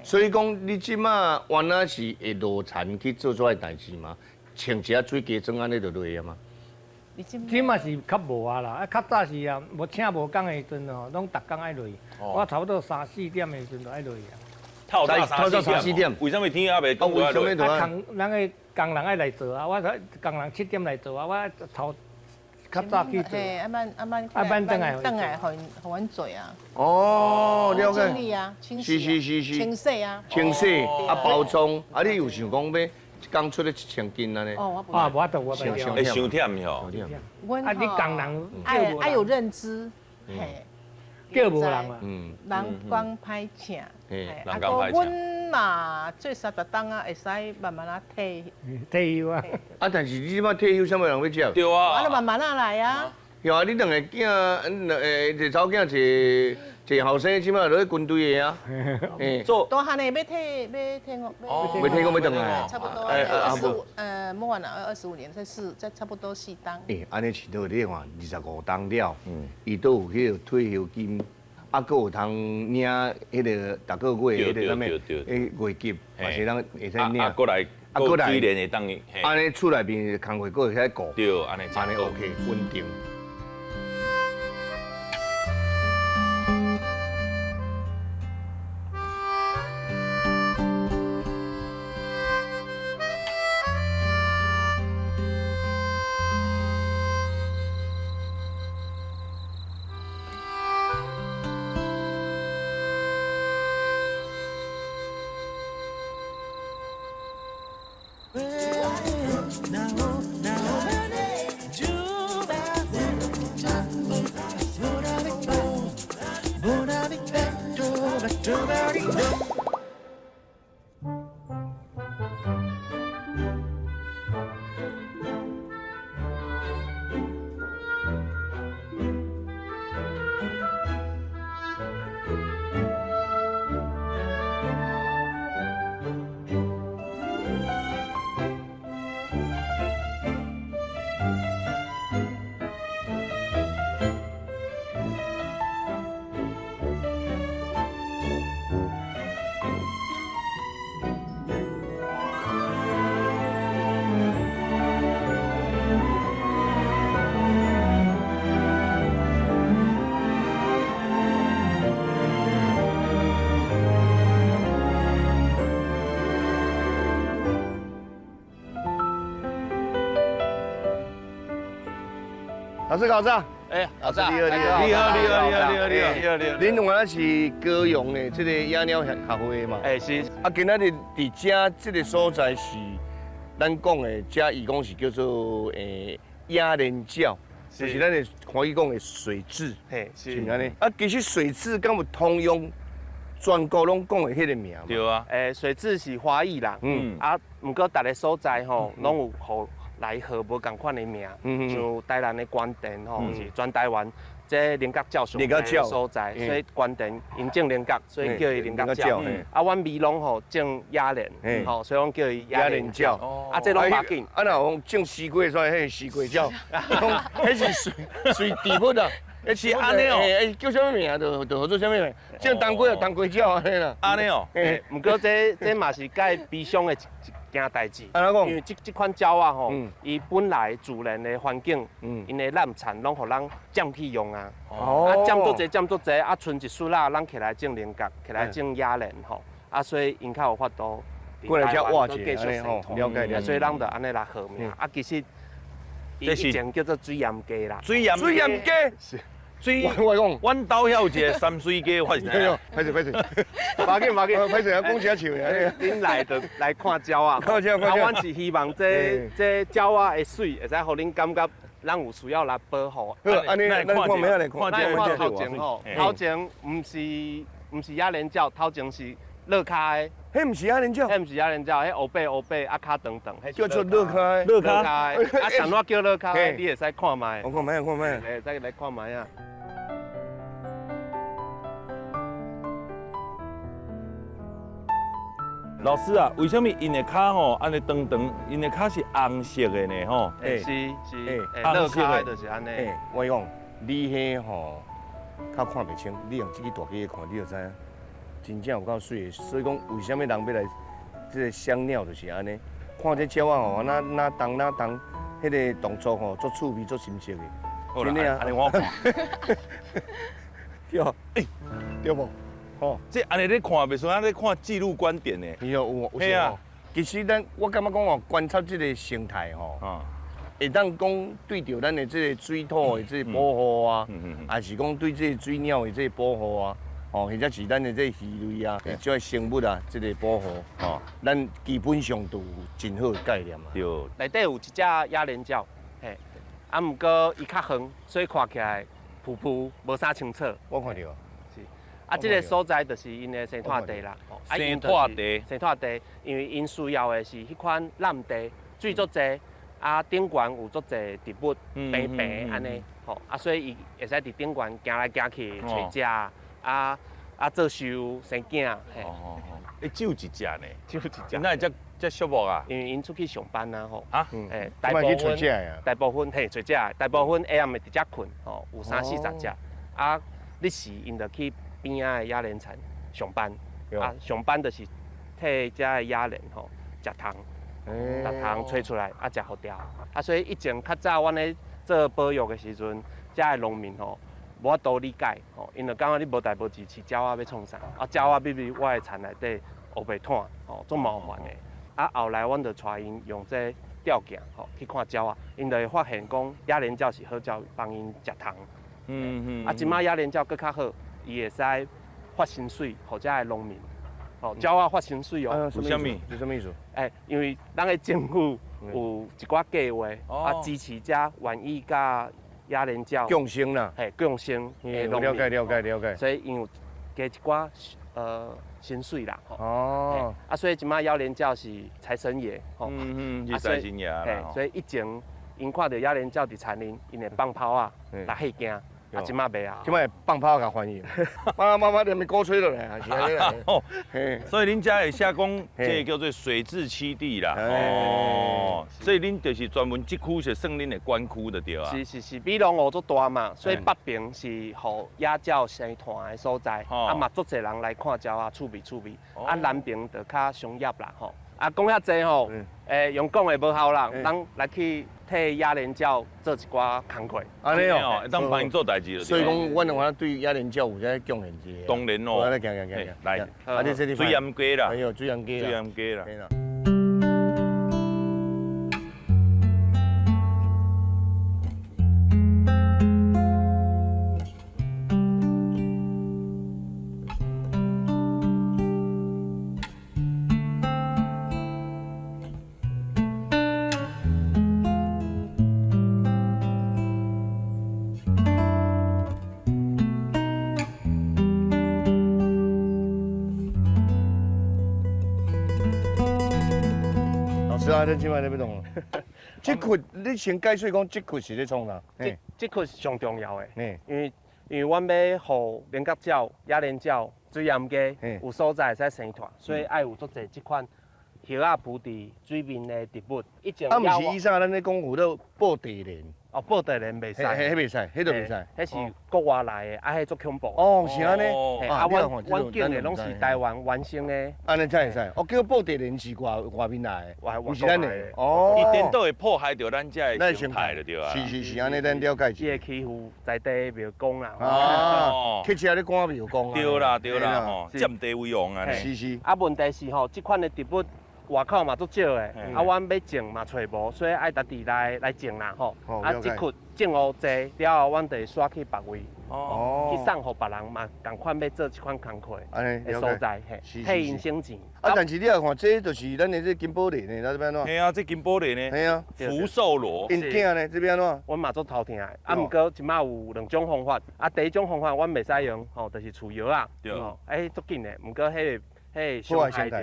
所以讲，你这摆原来是会落田去做这个代志吗？穿一下水鸡装按呢就落啊吗？这嘛是较无啊啦，啊较早是啊，无请无工的时阵吼，拢逐工爱落。我差不多3、4点的时阵就爱落啊。透早3、4点？为啥物天还袂光？为啥物？啊，工咱个工人爱来做啊，我工人7点来做啊，我头较早去做。嘿，啊慢啊慢啊慢转来，转来予阮做啊。哦，了解。清理啊，清洗，清洗啊。清洗啊，包装啊，你有想讲欲？一工出咧1000斤按呢？哦，我啊，无法度，我袂会伤忝吼。啊，你工人爱有认知，嘿，叫无人啊。嗯。人讲歹请，人讲歹请。阮嘛做30冬啊，会使慢慢仔退。退休啊。啊，但是你这摆退休，啥物人欲接？对啊。啊，就慢慢仔来啊。有啊，你两个囝，两个一个查某囝，一个后生，这摆落去军队的啊。做大汉的欲退，欲退伍，欲退伍欲转来。差不多。25，摸完了25年，才差不多4冬。欸，按呢是倒你看，25冬了，伊都有彼个退休金，啊，阁有通领彼个逐个月彼个啥物，欸月金，嘛是咱会使领。啊，阁来，啊，阁来，会当。按呢厝内面工课阁会使顾。对，按呢，按呢 OK，稳定。老师搞啥？哎，老师，你好，你好，你好，你好，你好，你好，你好，你好。恁原来是高雄的这个野鸟协会嘛？哎，是。啊，今仔日伫遮这个所在是，咱讲的遮伊讲是叫做野莲鸟，就是咱的欢喜讲的水蛭，嘿，是毋按呢？啊，其实水蛭敢有通用，全国拢讲的彼个名？对啊。欸，水蛭是华语啦，啊，毋过逐个所在吼，拢有予来号无仝款的名，像台南的关田吼，是全台湾这菱角鸟上济所在，所以关田𪜶种菱角，所以叫伊菱角鸟。啊，阮美浓吼种野莲，吼，所以阮叫伊野莲鸟。啊，这拢无要紧。啊，若讲种西瓜，所以彼是西瓜鸟，彼是水水植物啊。是按呢哦，欸，叫啥物名就就号做啥物名，种冬瓜就冬瓜鸟按呢啦。按呢哦，欸，毋过这嘛是介悲伤的一件代志。按怎讲？因为这款鸟仔吼，伊本来自然的环境，𪜶的滥产拢予人占去用啊。哦。啊，占足济，占足济，啊，賰一束仔，人起来种菱角，起来种野莲吼，啊，所以𪜶较有法度过来遮挖一下，吼，了解了解。所以咱就按呢来号名。啊，其实。这以前叫做水盐鸡啦，水盐水盐鸡，水，我讲，阮兜遐有一个三水鸡，我是知影。歹势歹势，无紧无紧，歹势啊，讲啥笑呀？恁来就来看鸟仔，看鸟仔，啊，阮是希望这鸟仔的媠，会使予恁感觉咱有需要来保护。好，按呢，咱看咩来看？咱看头前吼，头前毋是野莲鸟，头前是乐咖的。彼毋是野莲鸟，彼毋是野莲鸟，彼乌白乌白啊，跤长长，叫做乐咖的。乐咖的，啊，啥物叫乐咖的？你会使看觅。我看觅，看觅。会使来看觅啊。老师啊，为啥物𪜶的跤吼按呢长长，𪜶的跤是红色的呢？吼，是是，红色的就是按呢。我讲，你彼吼较看袂清，你用这支大机看，你就知影，真正有够媠的。所以讲，为啥物人欲来这个赏鸟就是按呢？看这鸟仔吼，哪哪动哪动，彼个动作吼，足趣味、足深色的。真的啊，按呢我看。对，欸，对无？哦，这按呢咧看，袂输按咧看记录观点呢。有有有啊。其实咱我感觉讲哦，观察这个生态吼，会当讲对著咱的这个水土的这个保护啊，还是讲对这个水鸟的这个保护啊，哦，或者是咱的这个鱼类啊，这个生物啊，这个保护，哦，咱基本上都有真好的概念啊。对。内底有一只野莲鸟，嘿，啊，毋过伊较远，所以看起来浮浮无啥清楚。我看著。啊，这个所在就是𪜶的生态地啦。生态地，生态地，因为𪜶需要的是彼款烂地，水足济，啊顶悬有足济植物，平平按呢，吼，啊所以伊会使伫顶悬行来行去揣食，啊做寿生囝。哦哦哦，欸，只有一只呢？只有一只。哪会遮遮寂寞啊？因为𪜶出去上班啊，吼。啊？欸，大部分，大部分嘿揣食，大部分下暗暝伫遮困，吼，有三四十只。啊，日时𪜶就去边仔的野莲田上班，啊，上班就是替遮的野莲吼食虫，食虫揣出来啊，食予掉。啊，所以以前较早阮咧做保育的时阵，遮的农民吼无法度理解吼，𪜶就感觉你无代无志饲鸟仔欲创啥？啊，鸟仔入去我的田内底乌白湠，吼，足麻烦的。啊，后来阮就带𪜶用这吊镜吼去看鸟仔，𪜶就会发现讲野莲鸟是好鸟，帮𪜶食虫。啊，这摆野莲鸟阁较好。伊会使发薪水，予遮的农民，哦，鸟仔发薪水哦。为啥物？是啥物意思？欸，因为咱的政府有一寡计划，啊，支持遮愿意佮野莲鸟共生啦，嘿，共生。了解了解了解。所以𪜶有加一寡薪水啦。哦。啊，所以这摆野莲鸟是财神爷，吼。是财神爷啦。所以以前𪜶看著野莲鸟伫田里，𪜶会放炮仔来吓惊。啊，这马袂啊，这马放炮共欢迎，妈妈妈连咪鼓吹落来啊，是按呢啦。哦，所以恁遮会写讲，这个叫做水质栖地啦。哦，所以恁就是专门这区是算恁的管区就对啊。是是是，美浓湖足大嘛，所以北边是予野鸟生团的所在，啊嘛足济人来看鸟仔，趣味趣味。啊，南边就较商业啦吼。啊，讲遐济吼，用讲的无效啦，咱来去替野莲鸟做一寡工课。按呢哦，会当帮𪜶做代志。所以讲，阮两个对野莲鸟有这贡献者。当然咯。我来行行行行。来，啊，你这水岩鸡啦。哎呦，水岩鸡啦。水岩鸡啦。你这摆咧欲创？这窟你先解释讲，这窟是咧创啥？这窟是上重要的，因为阮欲予菱角鸟、野莲鸟、水岩鸡有所在会使生团，所以爱有足济这款叶仔浮伫水面的植物。啊，毋是以前咱咧讲有咧报地莲。哦，报地莲袂使，彼袂使，彼就袂使，彼是国外来的，啊，彼足恐怖。哦，是按呢。啊，阮种的拢是台湾原生的。按呢才会使。哦，叫报地莲是外外面来的，毋是咱的。哦。伊颠倒会破坏著咱遮的生态就对啊。是是是，按呢咱了解。伊会欺负在地庙公啦。哦。客车咧赶庙公。对啦对啦吼，占地为王啊。是是。啊，问题是吼，这款的植物外口嘛足少的，啊，阮欲种嘛揣无，所以爱家己来种啦吼。啊，这窟种予济了后，阮就会徙去别位，哦，去送予别人嘛，仝款欲做这款工课的所在，嘿，替𪜶省钱。啊，但是你也看，这就是咱的这金宝莲呢，那这欲按怎？嘿啊，这金宝莲呢？嘿啊，福寿螺。𪜶囝呢？这欲按怎？阮嘛足头疼的，啊，毋过这马有两种方法，啊，第一种方法阮袂使用，吼，就是除药啊，对，欸，足紧的，毋过彼个伤害著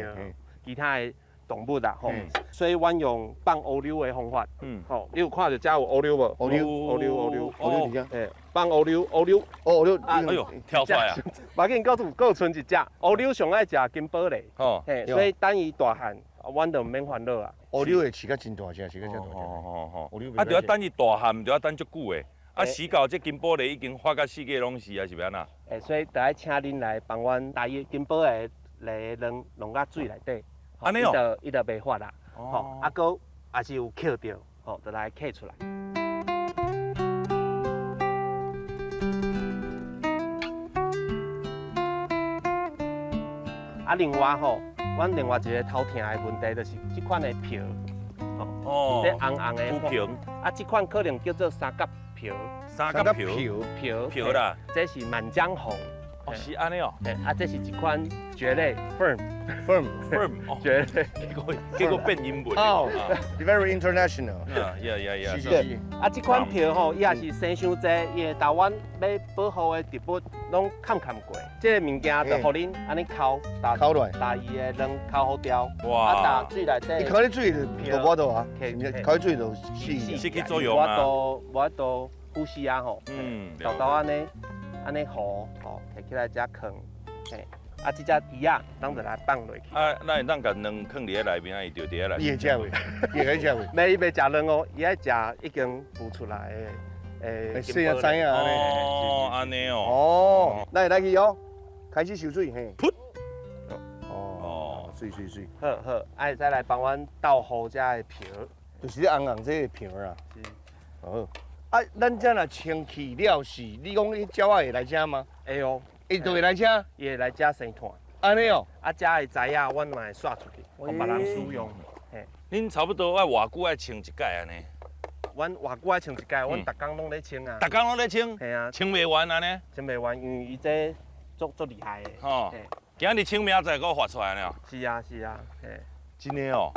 其他的动物啦，吼，所以阮用放乌溜的方法，吼，你有看著遮有乌溜无？乌溜，乌溜，乌溜，乌溜伫遮，嘿，放乌溜，乌溜，哦，乌溜，哎呦，跳出来啊！无要紧，阁有賰一只，乌溜上爱食金宝螺，哦，嘿，所以等伊大汉，阮就毋免烦恼啊。乌溜会饲甲真大只，饲甲真大只。哦哦哦，啊，著爱等伊大汉，著爱等足久的。啊，死到这金宝螺已经发甲四界拢是啊，是欲按怎？欸，所以著爱请恁来帮阮打伊金宝螺的卵弄甲水内底。按呢哦，伊就袂发啦，吼，啊，阁也是有捡著，吼，就来捡出来。啊，另外吼，阮另外一个头疼的问题就是这款的瓢，哦，这红红的瓢，啊，这款可能叫做三角瓢，三角瓢，瓢瓢啦，这是满江红。哦，是按呢哦，啊，这是一款蕨类，firm，firm，firm，蕨类，结果变英文哦，very international， yeah yeah yeah，啊，这款瓢吼，伊也是生伤济，伊会把阮欲保护的植物拢砍砍过。这个物件就予恁按呢抠，抠落来，把伊的卵抠好掉，哇，啊，打水内底，伊抠咧水就无法度啊，抠咧水就死，失去作用啊，无法度呼吸啊吼，嗯，豆豆按呢。按呢糊吼，提起来遮囥，嘿，啊，这只鱼仔，咱就来放落去。啊，咱会当共卵囥伫咧内面，啊，伊就伫咧内面。伊会食袂？伊会食袂？袂，伊袂食卵哦，伊爱食已经孵出来的，欸，细仔知影按呢。哦，按呢哦。哦，来来去哦，开始收水嘿。噗。哦，水水水。好好，啊，再来帮阮斗糊这个瓢，就是这红红这个瓢啦。是。好。啊，咱这若清气了是，你讲彼鸟仔会来遮吗？会哦，伊就会来遮，伊会来遮生炭。按呢哦，啊，遮的材仔，阮嘛会徙出去，予别人使用。嘿，恁差不多爱偌久爱清一摆按呢？阮偌久爱清一摆，阮逐工拢咧清啊。逐工拢咧清？嘿啊，清袂完按呢？清袂完，因为伊这足足厉害的。吼，今日清明仔载阁发出来了。是啊，是啊，嘿。真的哦，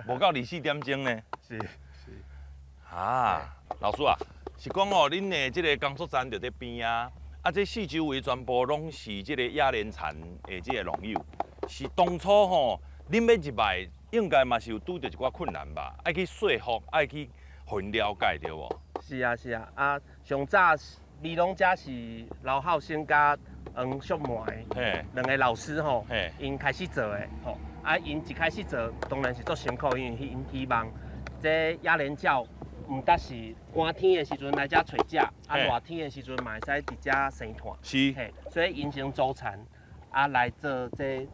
无到24点钟呢。是是。啊，老师啊。是讲哦，恁的这个工作站就伫边啊，啊，这四周围全部拢是这个野莲田的这个农友。是当初吼，恁欲入来，应该嘛是有拄著一寡困难吧？爱去说服，爱去予𪜶了解，对无？是啊，是啊，啊，上早美浓遮是刘孝生佮黄淑梅两个老师吼，𪜶开始做的吼，啊，𪜶一开始做当然是足辛苦，因为𪜶希望这野莲鸟。毋但是寒天的时阵来遮揣食，啊热天的时阵嘛会使伫遮生炭。是，嘿，所以𪜶先组田，啊来做这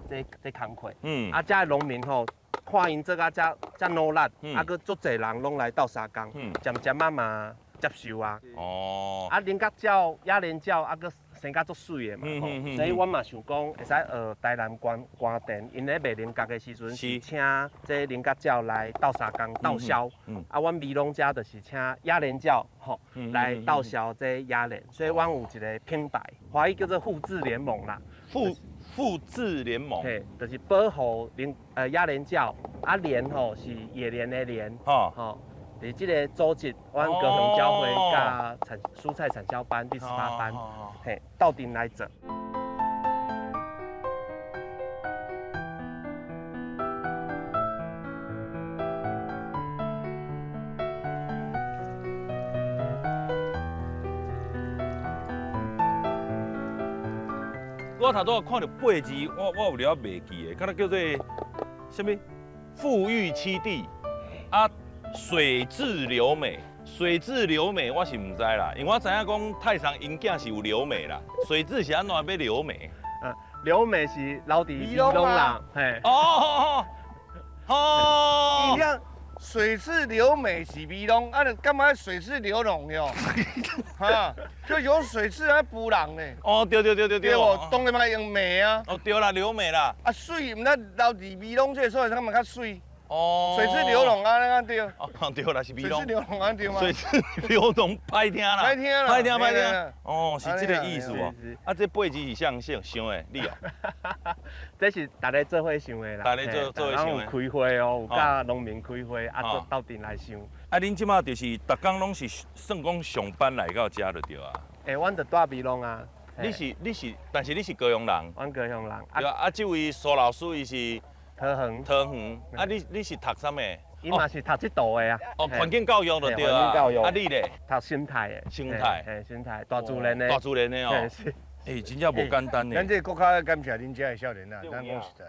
工课。嗯，啊遮的农民吼，看𪜶做甲遮遮努力，啊阁足济人拢来斗相共，渐渐仔嘛接受啊。哦。啊，菱角鸟、野莲鸟啊，阁生甲足媠的嘛，吼，所以阮嘛想讲会使学台南关田，𪜶咧卖菱角的时阵是请这菱角鸟来斗相共斗销，啊，阮美浓遮就是请野莲鸟吼来斗销这野莲，所以阮有一个品牌，华语叫做富智联盟啦。富智联盟，嘿，就是保护野莲鸟，啊莲吼是野莲的莲，吼。伫这个组织，阮高雄教会佮蔬菜产销班第18班，嘿，斗阵来做。我头拄仔看著8字，我有了袂记的，敢若叫做啥物？富裕七地啊。水质留美，水质留美，我是毋知啦，因为我知影讲太上𪜶囝是有留美啦，水质是按怎欲留美？啊，留美是留伫美浓啦，嘿。哦哦哦，伊遐水蛭留美是美浓，啊，你干嘛水蛭流脓哟？哈，就有水蛭来补人呢。哦，对对对对对。对，当然嘛用美啊。哦，对啦，留美啦。啊，水，毋知留伫美浓这个所在，他们较水。哦。水蛭流脓啊，那个对。哦，对啦，是美浓。水蛭流脓啊，对吗？水蛭流脓歹听啦。歹听啦。歹听歹听。哦，是这个意思哦。啊，这八字是啥想想的？你哦。这是大家做伙想的啦。大家做做伙想的。有开会哦，有佮农民开会，啊，做斗阵来想。啊，恁这马就是逐工拢是算讲上班来到遮就对啊。欸，阮就住美浓啊。你是你是，但是你是高雄人。阮高雄人。对啊，啊，这位苏老师伊是桃园。桃园。啊，你是读啥物？伊嘛是读这道的啊。哦，环境教育就对啊。环境教育。啊，你咧？读生态的。生态。嘿，生态，大自然的。大自然的哦。欸，真正无简单呢。咱这个国家感谢恁遮的少年啊，咱讲实在，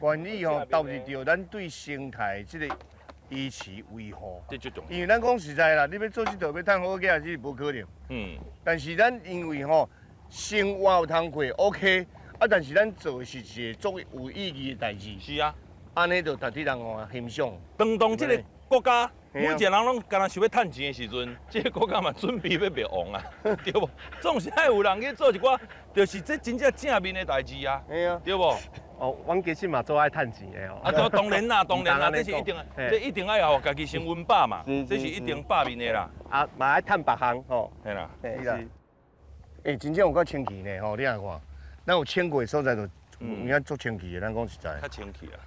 愿意吼投入到咱对生态这个维持维护。这最重要。因为咱讲实在啦，你欲做这道欲趁好价，这是无可能。嗯。但是咱因为吼生活有通过，OK，啊，但是咱做的是一个足有意义的代志。是啊。按呢就值得人吼欣赏。当这个国家。每一个人拢敢若想欲趁钱的时阵，这个国家嘛准备欲灭亡啊，对无？总是爱有人去做一寡，就是这真正正面的代志啊，对无？哦，阮其实嘛做爱趁钱的哦。啊，当然啦，当然啦，这是一定，这一定爱予家己先温饱嘛，这是一定饱面的啦。啊，嘛爱趁别项吼。嘿啦，是。欸，真正有够清气呢吼，你来看，咱有清过的所在就有影足清气的，咱讲实在。较清气啊。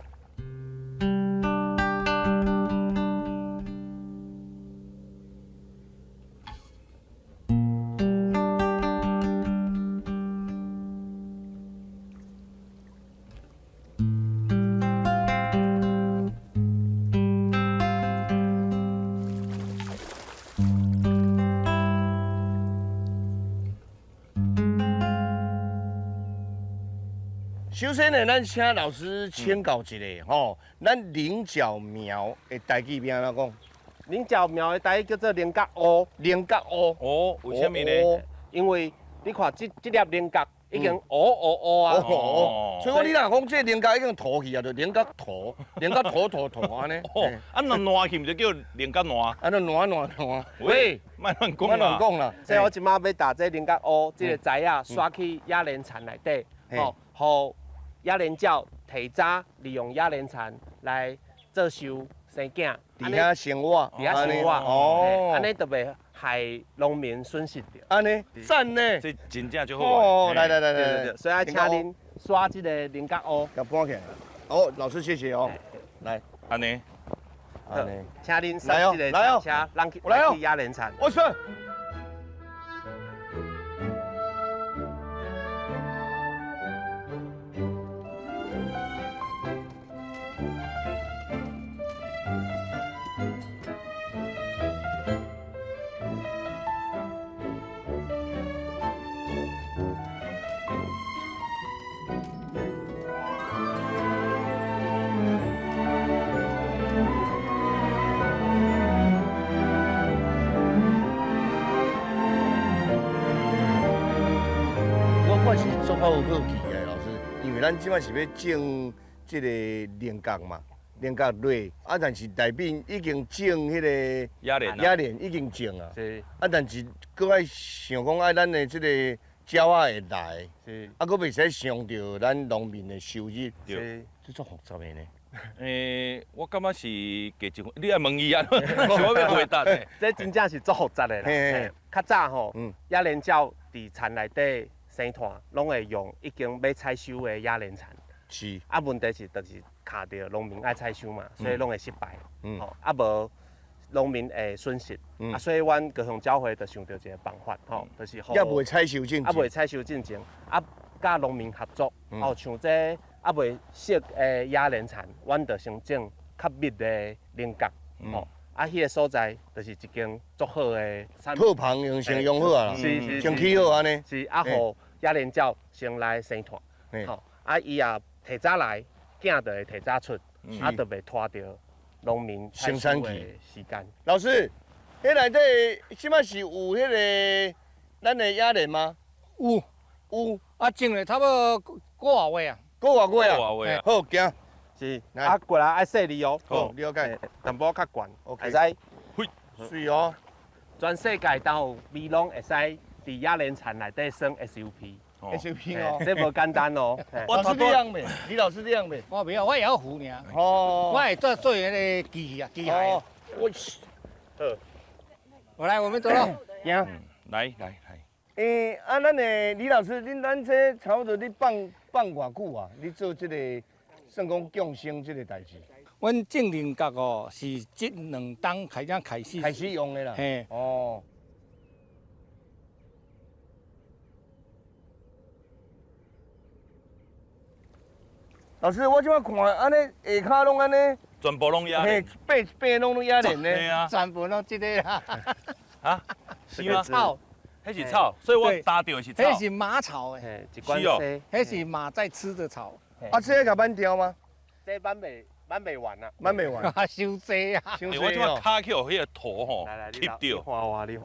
首先呢，咱请老师请教一下吼，咱菱角苗的台语名怎讲？菱角苗的台语叫做菱角乌。菱角乌。哦，为什么呢？因为你看这粒菱角已经乌乌乌啊。哦。所以讲你若讲这菱角已经涂去啊，就菱角涂，菱角涂涂涂按呢。哦。啊，若烂去，毋就叫菱角烂？啊，若烂烂烂。喂，莫乱讲啦。莫乱讲啦。所以我这马欲打这菱角乌这个材仔，刷去野莲田内底，吼，予野莲鸟提早利用野莲田来做收生囝，伫遐生活，伫遐生活，哦，按呢就袂害农民损失著。按呢，赞呢，这真正就好。哦，来来来来，所以爱请恁刷这个菱角乌，共搬起来。哦，老师谢谢哦。来，按呢，按呢，请恁刷这个车，咱去来去野莲田。我说。我有好奇的，老师，因为咱这摆是欲种这个菱角嘛，菱角螺，啊，但是内面已经种彼个野莲，野莲已经种啊，是。啊，但是阁爱想讲爱咱的这个鸟仔会来，是。啊，阁袂使伤著咱农民的收入，对。这足复杂的呢。我感觉是加一分，你爱问伊啊，是我欲回答的。这真正是足复杂的啦。较早吼，野莲鸟伫田内底生炭，拢会用已经欲采收的野莲田。是。啊，问题是，就是卡著农民爱采收嘛，所以拢会失败。吼，啊无农民会损失。啊，所以阮高雄鸟会就想著一个办法，吼，就是犹未采收进前，犹未采收进前，啊，佮农民合作，哦，像这犹未熟的野莲田，阮就先种较密的菱角，吼，啊，彼个所在就是一间足好的套棚，用先用好啊，是，先起好按呢，是啊，予野莲鸟先来生炭，吼，啊，伊也提早来，囝就会提早出，啊，就袂拖著农民生产的时间。老师，彼内底这摆是有彼个咱的野莲吗？有，有。啊，种了差不多个外月啊。个外月啊。好，行。是。啊，过来爱细腻哦。好，了解。淡薄较悬。会使。水哦。全世界都有美浓会使伫亚莲田内底耍 SUP。 SUP 哦，这无简单哦。老师这样袂？李老师这样袂？我袂晓，我会晓扶尔。哦。我会做做迄个机器啊，机械。我。好。我来，我们走了。行。来来来。欸，啊，咱的李老师，恁咱这差不多你放放偌久啊？你做这个算讲共生这个代志？阮种菱角哦，是这两冬开始开始开始用的啦。嘿。哦。老师，我这摆看按呢下跤拢按呢，全部拢野莲，嘿，爬一爬拢拢野莲呢。嘿啊，全部拢这个啦。啊？是吗？草，彼是草，所以我打著的是草。彼是马草诶，是哦，彼是马在吃的草。啊，这个挽掉吗？这挽袂挽袂完啊，挽袂完。啊，伤济啊！我这摆跤去予彼个土吼吸著。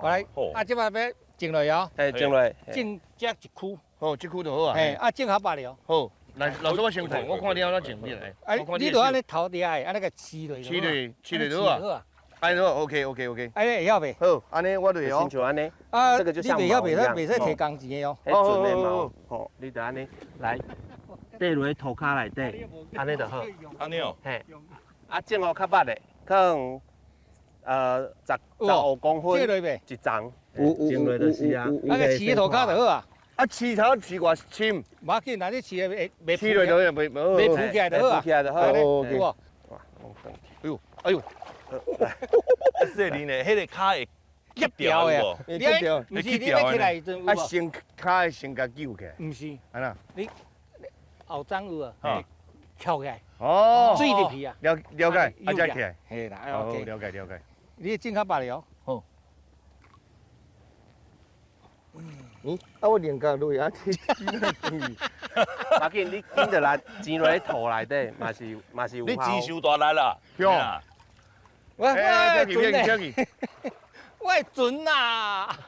来，啊，这摆欲种落去哦。嘿，种落。种这一区。好，这区就好啊。嘿，啊，种较捌了。好。来，老师我先看，我看你按怎种，你来。哎，你就按呢头底下，按呢个饲落。饲落，饲落就好啊。按呢好，OK，OK，OK。按呢会晓袂？好，按呢我就会晓。亲像按呢。啊，这个就像你袂晓袂使袂使提工钱的哦。彼纯的毛，吼，你就按呢来，缀落土跤内底，按呢就好。按呢哦。嘿。啊，种予较捌的，可能15公分一丛。有。种落就是啊。啊，个饲土跤就好啊。啊，饲头饲偌深？无要紧，若你饲的袂袂饲落就袂袂浮起来就好啊。浮起来就好。有无？哇，哎呦，哎呦，细腻呢，彼个跤会夹掉的，会夹掉，毋是你欲起来时阵，啊，先跤会先共揪起来。毋是，按怎？你后掌有啊？翘起来。哦。水入去啊。了了解，啊，才起来。嘿啦，OK。了解了解。你种较捌了。好。嗯，啊，我菱角落啊，这无要紧，你紧著来钱落去土内底，嘛是嘛是有效。你钱伤大力啦，对。我会准的，我会准啊！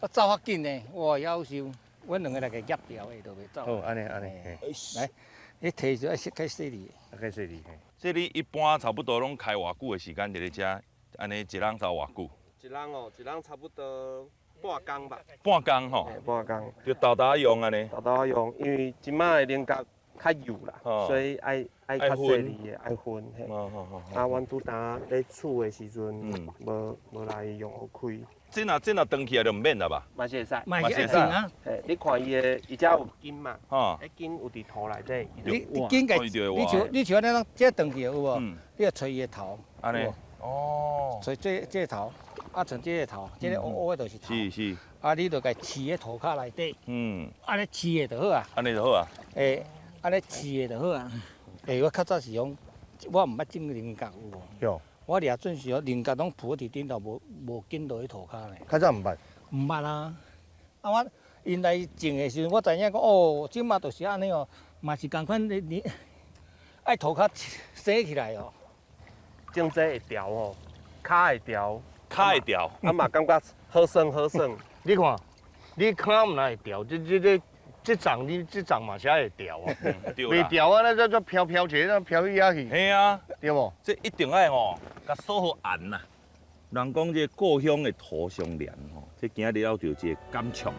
我走较紧呢，我夭寿，阮两个来共夹掉的都袂走。好，按呢按呢，来，你提着爱较细腻，较细腻。这你一般差不多拢开偌久的时间伫咧遮？按呢一笼走偌久？一笼哦，一笼差不多。半工吧，半工吼，半工，就沓沓用按呢。沓沓用，因为这摆的菱角较幼啦，所以爱爱较细腻的，爱熏嘿。啊，阮拄焦咧厝的时阵，无无来用予开。这若这若长起来就毋免啦吧？嘛是会使，嘛是会使啊。嘿，你看伊的，伊遮有根嘛？吼，彼根有伫土内底。你你根个，你像你像按呢，这长起来有无？你要揣伊的头。按呢。哦。揣这这个头。啊，像这个头，这个乌乌的就是头。是是。啊，你就共饲咧土跤内底。嗯。按呢饲的就好啊。按呢就好啊。欸，按呢饲的就好啊。欸，我较早是讲，我毋捌种菱角有无？有。我掠准时哦，菱角拢浮伫顶头，无无紧落去土跤呢。较早毋捌。毋捌啊！啊，我𪜶来种的时阵，我知影讲哦，这马就是按呢哦，嘛是仝款你你爱土跤洗起来哦。种这会调哦，跤会调。跤会调，啊嘛感觉好耍好耍。你看，你跤毋若会调，这这这这丛你这丛嘛是爱会调啊。袂调啊，那这这飘飘起来，飘去遐去。嘿啊，对无？这一定爱吼，共锁好按啦。人讲这故乡的土上凉吼，这今日了就一个感触。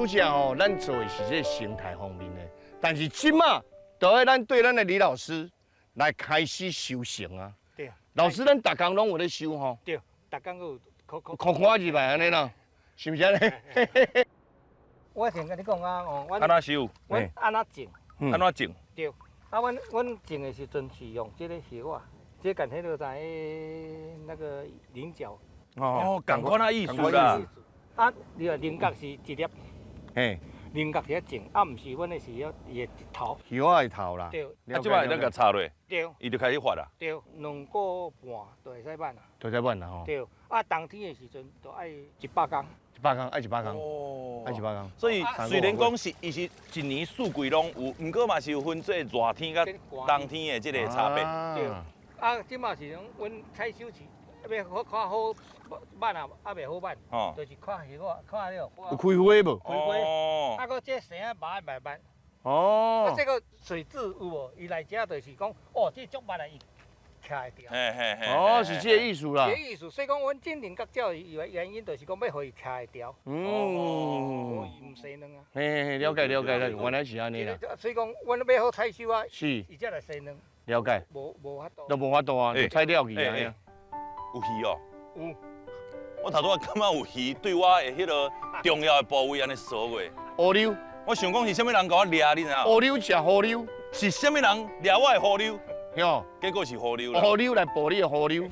拄才吼，咱做的是这个生态方面的，但是這馬就愛咱對咱的李老師來開始修成啊。對。老師，咱逐工攏有咧修吼。對，逐工有看看看入來按呢啦，是毋是按呢？我先共你講啊，哦，按怎修？阮按怎種？按怎種？對。啊，阮種的時陣是用這個葉仔，這個共彼個啥那個菱角。哦，仝款仔意思啦。啊，你話菱角是一粒，嘿，菱角是咧種，啊，毋是阮的是伊的頭。葉仔的頭啦。對。啊，這擺會當共插落。對。伊就開始發啦。對，2個半就會使挽啦。就會使挽啦吼。對，啊，冬天的時陣就愛100工。 100工，愛100工。哦。愛100工。所以雖然講是伊是一年四季攏有，毋過嘛是有分做熱天佮冬天的這個差別。對。啊，這馬是講阮採收期。欲好較好挽啊，猶袂好挽，就是看葉仔，看了。有開花無？開花。啊，閣這生啊慢慢慢。哦。啊，這個水質有無？伊來遮就是講，哦，這足慢啊，伊徛會著。嘿嘿嘿。哦，是這個意思啦。這個意思，所以講，阮種菱角蕉的原因就是講，欲予伊徛會著。哦。伊毋生卵啊。嘿嘿嘿，了解了解，原來是按呢啦。所以講，阮欲好採收啊。是。伊才來生卵。了解。無法度。都無法度啊，採了去啊。有魚哦，有。我頭拄仔感覺有魚對我的彼個重要的部位按呢掃過。烏溜，我想講是啥物人共我掠，你知影？烏溜食烏溜，是啥物人掠我的烏溜？哟，結果是烏溜。烏溜來捕你的烏溜。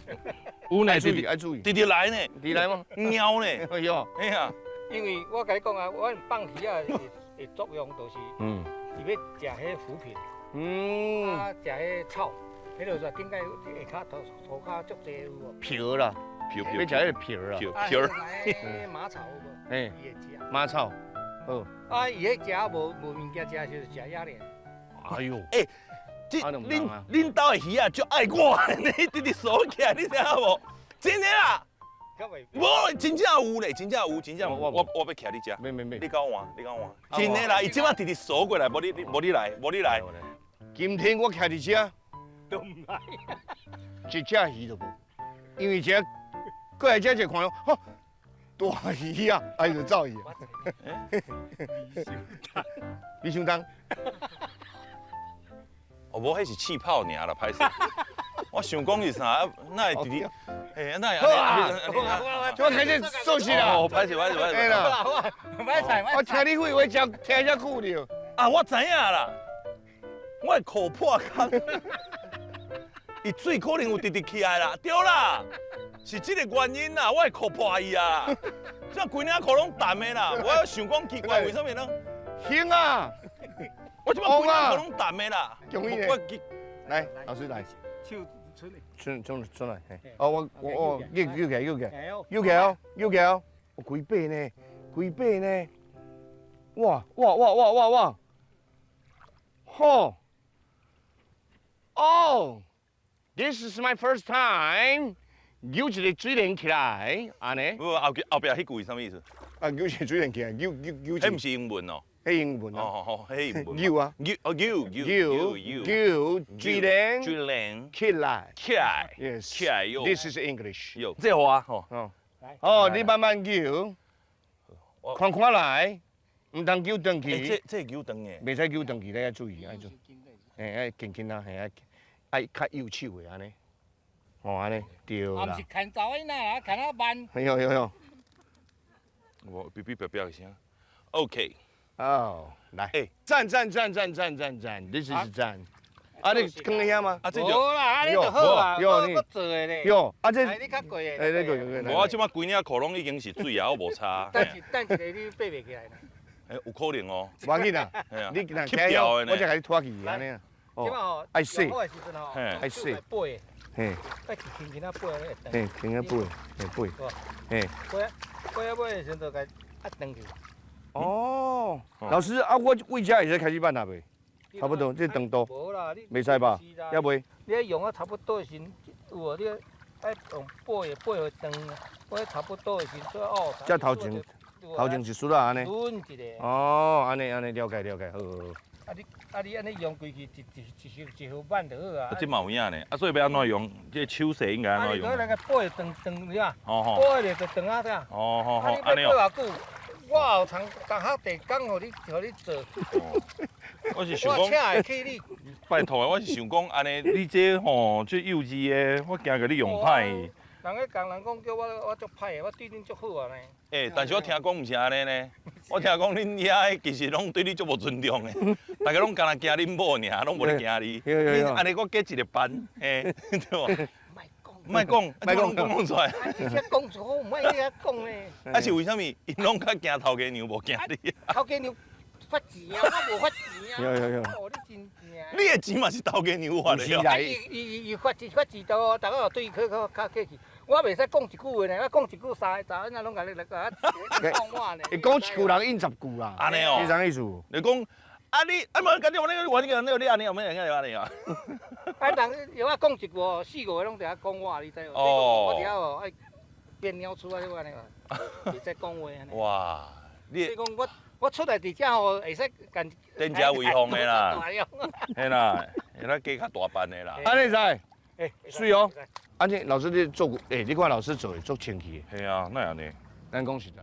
有呢，注意，愛注意。直直來呢，直來嗎？貓呢？哎呦，哎呀。因為我共你講啊，阮放魚仔的作用就是，是欲食彼浮萍，啊，食彼草。彼落說頂擺下跤塗涂跤足濟有無？瓢啦，瓢欲食彼個瓢啦，瓢。馬草有無？嘿，伊會食。馬草，好。啊，伊彼食無物件食，就是食野蓮。哎呦，欸，這恁兜的魚仔足愛我，你直直鎖起來，你知影無？真的啦，無，真正有咧，真正有，真正有。我欲徛你遮，免免免，你共我換，你共我換。真的啦，伊這擺直直鎖過來，無你無你來，無你來。今天我徛佇遮。都毋來，一隻魚都無，因為這過來這一看，吼，大魚啊，哎就走去。你想當？哦，無，彼是氣泡爾啦，歹勢。我想講是啥，哪會直直？哎，哪會？好啊，我開始做事啦。哦，歹勢歹勢歹勢。啦，歹勢。我聽你廢話，聽聽遮久了。啊，我知影啦，我的褲破空。伊水可能有直直起來啦，對啦，是這個原因啦，我的褲破去啊，這規領褲攏澹的啦，我想講奇怪，為啥物攏？興啊！我這擺規領褲攏澹的啦。我來，老師來。手出來。出出來。哦，我哦，扭扭起來，扭起來，扭起來哦，扭起來哦。規擺呢，規擺呢。哇哇哇哇哇哇！吼！哦。This is my first time，扭一个水簾起來，按呢？無，後後壁彼句是啥物意思？啊，扭一個水簾起來，扭扭扭。彼毋是英文哦。彼英文啊。哦哦，彼英文。扭啊。扭哦扭扭扭扭水簾水簾起來起來。 Yes。起來喲。 This is English。喲，這話吼。哦。哦，你慢慢扭，看看來，毋通扭轉去。這這扭轉的。袂使扭轉去，你愛注意，愛注意。嘿，愛輕輕啊，嘿，愛。愛較幼手的按呢，哦按呢，對啦。啊，毋是牽查某囡仔啊，牽啊慢。哎呦呦呦！我嗶嗶叭叭的聲。OK。哦，來。欸，讚讚讚讚讚讚讚，this is 讚。啊，你囥佇遐嗎？啊，這就。無啦，按呢就好啦。喲，你做的咧。喲，啊這。你較貴的。欸，你過過。無，我這擺規領褲攏已經是水啊，我無差。等一等一下，你爬袂起來啦。欸，有可能哦。無要緊啦，你若起我才共你拖去按呢。這擺吼，愛洗，好的時陣吼，愛洗，背，嘿，愛輕輕仔背，會斷。嘿，輕輕背，嘿背，嘿，背背啊尾的時陣就共壓斷去。哦，老師啊，我為遮會使開始挽啊袂？差不多，這長度。無啦，你袂使吧？猶未？你愛用啊差不多的時陣，有無？你愛用背的背予長，背差不多的時陣哦。這頭前，頭前一束啊，按呢。攆一下。哦，按呢按呢，了解了解，好好好。啊你按呢用規氣一一一一號挽就好啊。啊，這嘛有影呢，啊，所以欲按怎用？這個手勢應該按怎用？啊，你閣來個背長長啥？哦吼。背咧就長啊啥？哦吼吼，按呢哦。啊，你欲背偌久，我后层共较地工，予你做。我是想讲，我请会起你。拜托的，我是想讲，按呢，你这吼这幼稚的，我惊共你用歹。人咧共人讲叫我，我足歹的，我对恁足好啊呢。欸，但是我听讲毋是按呢呢，我听讲恁遐其实拢对你足无尊重的，大家拢干焦惊恁某尔，拢无咧惊你。你按呢，我加一个班，嘿，对无？莫讲，莫讲，讲出来。直接讲出好，莫遐讲咧。啊是为啥物？𪜶拢较惊头家娘，无惊你。头家娘发钱啊，我无发钱啊。有有有。哦，你真正。你的钱嘛是头家娘发的哦。伊发钱发钱都，逐个对佢较较客气。我袂使讲一句话呢，我讲一句三个查某仔拢共你来讲我呢。伊讲一句人应十句啦。按呢哦。是啥意思？你讲。啊你啊无，今日我那个我那个那个你按呢有咩？按呢啊？啊人有我讲一句，四五个拢伫遐讲我，你知无？哦。我伫遐哦，爱变鸟出啊，你安呢袂使讲话按呢。哇！你所以讲我我出来伫遮吼，会使干。踮遮威风的啦。嘿啦，那加较大班的啦。按呢知？欸，水哦。按呢老师你做，欸，你看老师做的足清气。嘿啊，哪会按呢？咱讲实在。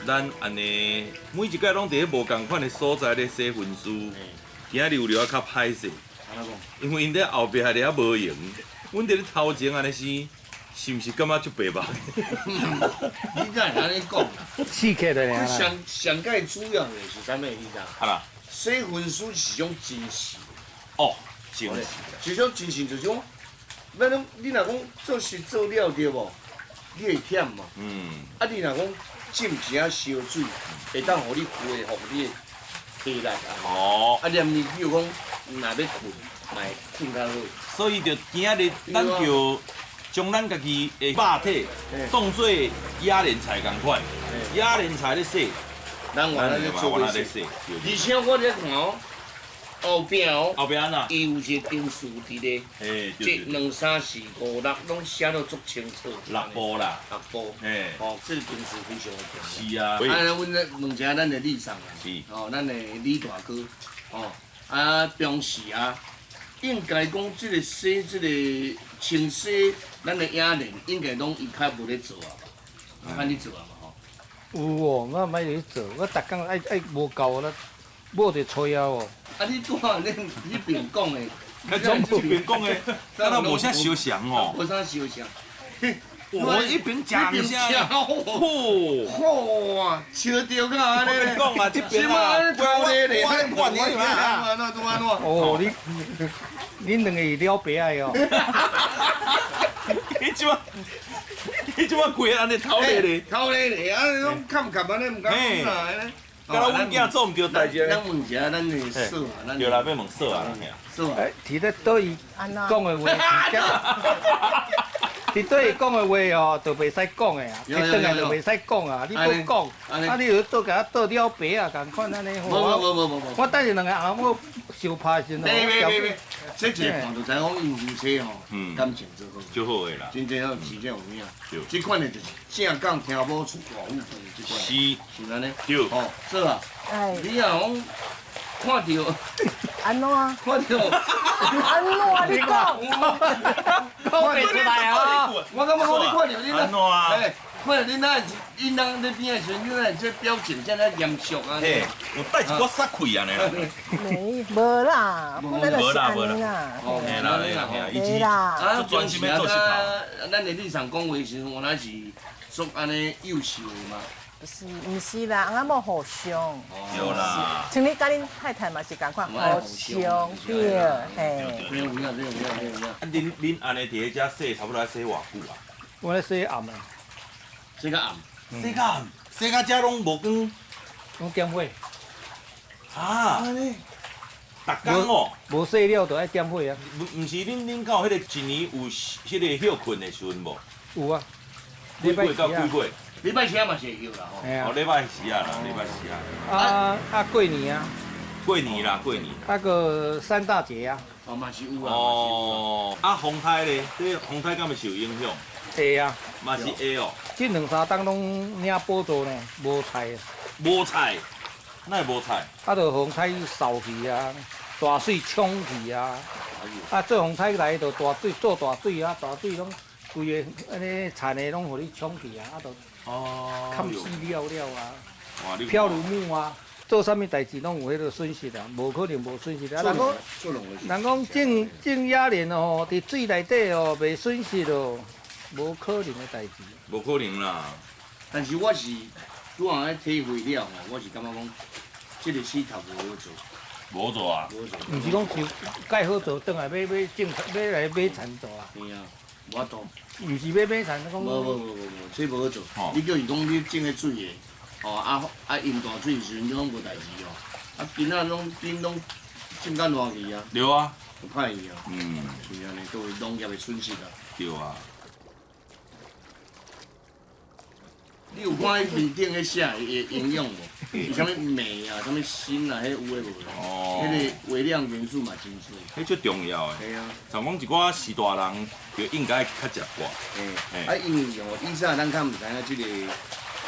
咱按呢，每一届拢伫咧无仝款的所在咧洗分尸，今仔日有了较歹势，因为𪜶伫后壁伫遐无闲，阮伫咧头前按呢生，是毋是感觉足白目？你敢会按呢讲？刺客的尔。上上盖主要的是啥物？你知？哈啦。洗分尸是种精神。哦，精神。是种精神，就是讲，咱拢你若讲做事做了对无？你会忝嘛？嗯。啊，你若讲浸一下烧水，会当予你恢复你的体力啊。哦。啊，连你比如讲，若欲睏，嘛会睏较好。所以就今仔日，咱就将咱家己的肉体当做野莲菜仝款，野莲菜咧洗，咱原来咧做咧洗。而且我咧看哦。后壁哦，后壁按怎？伊有一个电视伫咧，这两三四五六拢写得足清楚。六步啦，六步，哦，这个电视非常的重要。是啊。啊，阮咧问一下咱的李桑啊，是，哦，咱的李大哥，哦，啊，平时啊，应该讲这个洗这个清洗咱的野莲，应该拢伊较无咧做啊，较咧做啊嘛吼。有哦，我毋爱咧做，我逐工爱爱无够啦，某伫催啊哦。啊！你拄仔恁彼边讲的，总这边讲的，敢若无啥相像哦。无啥相像。我一边讲一下，嚯嚯啊，笑到甲按呢。我跟你讲啊，这边啊，我我你啊，安怎安怎？哦，你恁两个是了白的哦。你这马，你这马规个按呢头咧咧，头咧咧，啊，拢崁崁按呢，毋敢讲啦，按呢。敢若阮囝做毋对代志。咱问一下咱的嫂啊，对啦，欲问嫂啊，嫂啊。伫咧对伊讲的话，伫对伊讲的话哦，就袂使讲的啊，伊转来就袂使讲啊，你阁讲，啊你又倒共我倒了白啊，仝款按呢。无无无无无。我等下两个翁某相拍时阵，袂袂袂，这一个看就知讲𪜶夫妻吼，感情足好。足好的啦。真正好，真正有影。对。这款的就是正港听某出大富贵这款。是。是按呢。对。吼，嫂啊。你若讲看著。按怎？看著。按怎？你講。講袂出來啊！我感覺我咧看著你按怎啊？看著你那，𪜶人咧邊的時陣，你那這表情這麼嚴肅啊？嘿，有帶一寡殺氣按呢啦。沒，無啦，本來就是按呢啦。嘿啦，嘿啦，對啦。就專心咧做穡頭。咱的立場講話時陣，原來是足按呢幼秀的嘛。不是，毋是啦，翁仔某互相。對啦。像你佮恁太太嘛是仝款，互相對，嘿。對有影，對有影，對有影。啊，恁按呢佇咧遮洗，差不多愛洗偌久啊？我咧洗暗啊。洗到暗。洗到暗，洗到遮攏無光。攏點火。啊？按呢？逐工哦。無洗了就愛點火啊。毋是，恁敢有彼個一年有彼個歇睏的時陣無？有啊。幾月到幾月？禮拜四嘛是會休啦吼。哦，禮拜四啊啦，禮拜四啊。啊，過年啊。過年啦，過年。啊閣三大節啊。哦，嘛是有啊。哦，啊，風颱咧，這風颱敢會受影響？會啊。嘛是會哦。這兩三冬攏領補助呢，無菜。無菜？哪會無菜？啊，就風颱掃去啊，大水沖去啊。啊，做風颱來就大水，做大水啊，大水攏規个按呢田的攏予你沖去啊，啊就。哦，砍死了了啊，漂流木啊，做啥物代誌攏有彼个損失啊，無可能無損失啊。人講，人講種野蓮哦，佇水內底哦，袂損失咯，無可能的代誌。無可能啦。但是我是拄仔咧體會了吼，我是感覺講，這个穡頭無好做。無好做啊？無好做。毋是講就蓋好做，轉來欲種，欲來買田做啊？對啊，無法度。毋是欲買田，講。無，這無好做。你叫伊講你種彼水的，吼啊淹大水的時陣，你攏無代誌哦。啊，囡仔攏恁攏種甲爛去啊。對啊。就歹去啊。是按呢，都會農業的損失啊。對啊。你有看彼面頂彼寫的營養無？有啥物鎂啊，啥物鋅啊，彼有的無的？哦。彼个微量元素嘛真濟。彼足重要的。係啊。像講一寡序大人，就應該較食寡。嘿。啊，因為哦，以前咱較毋知影這个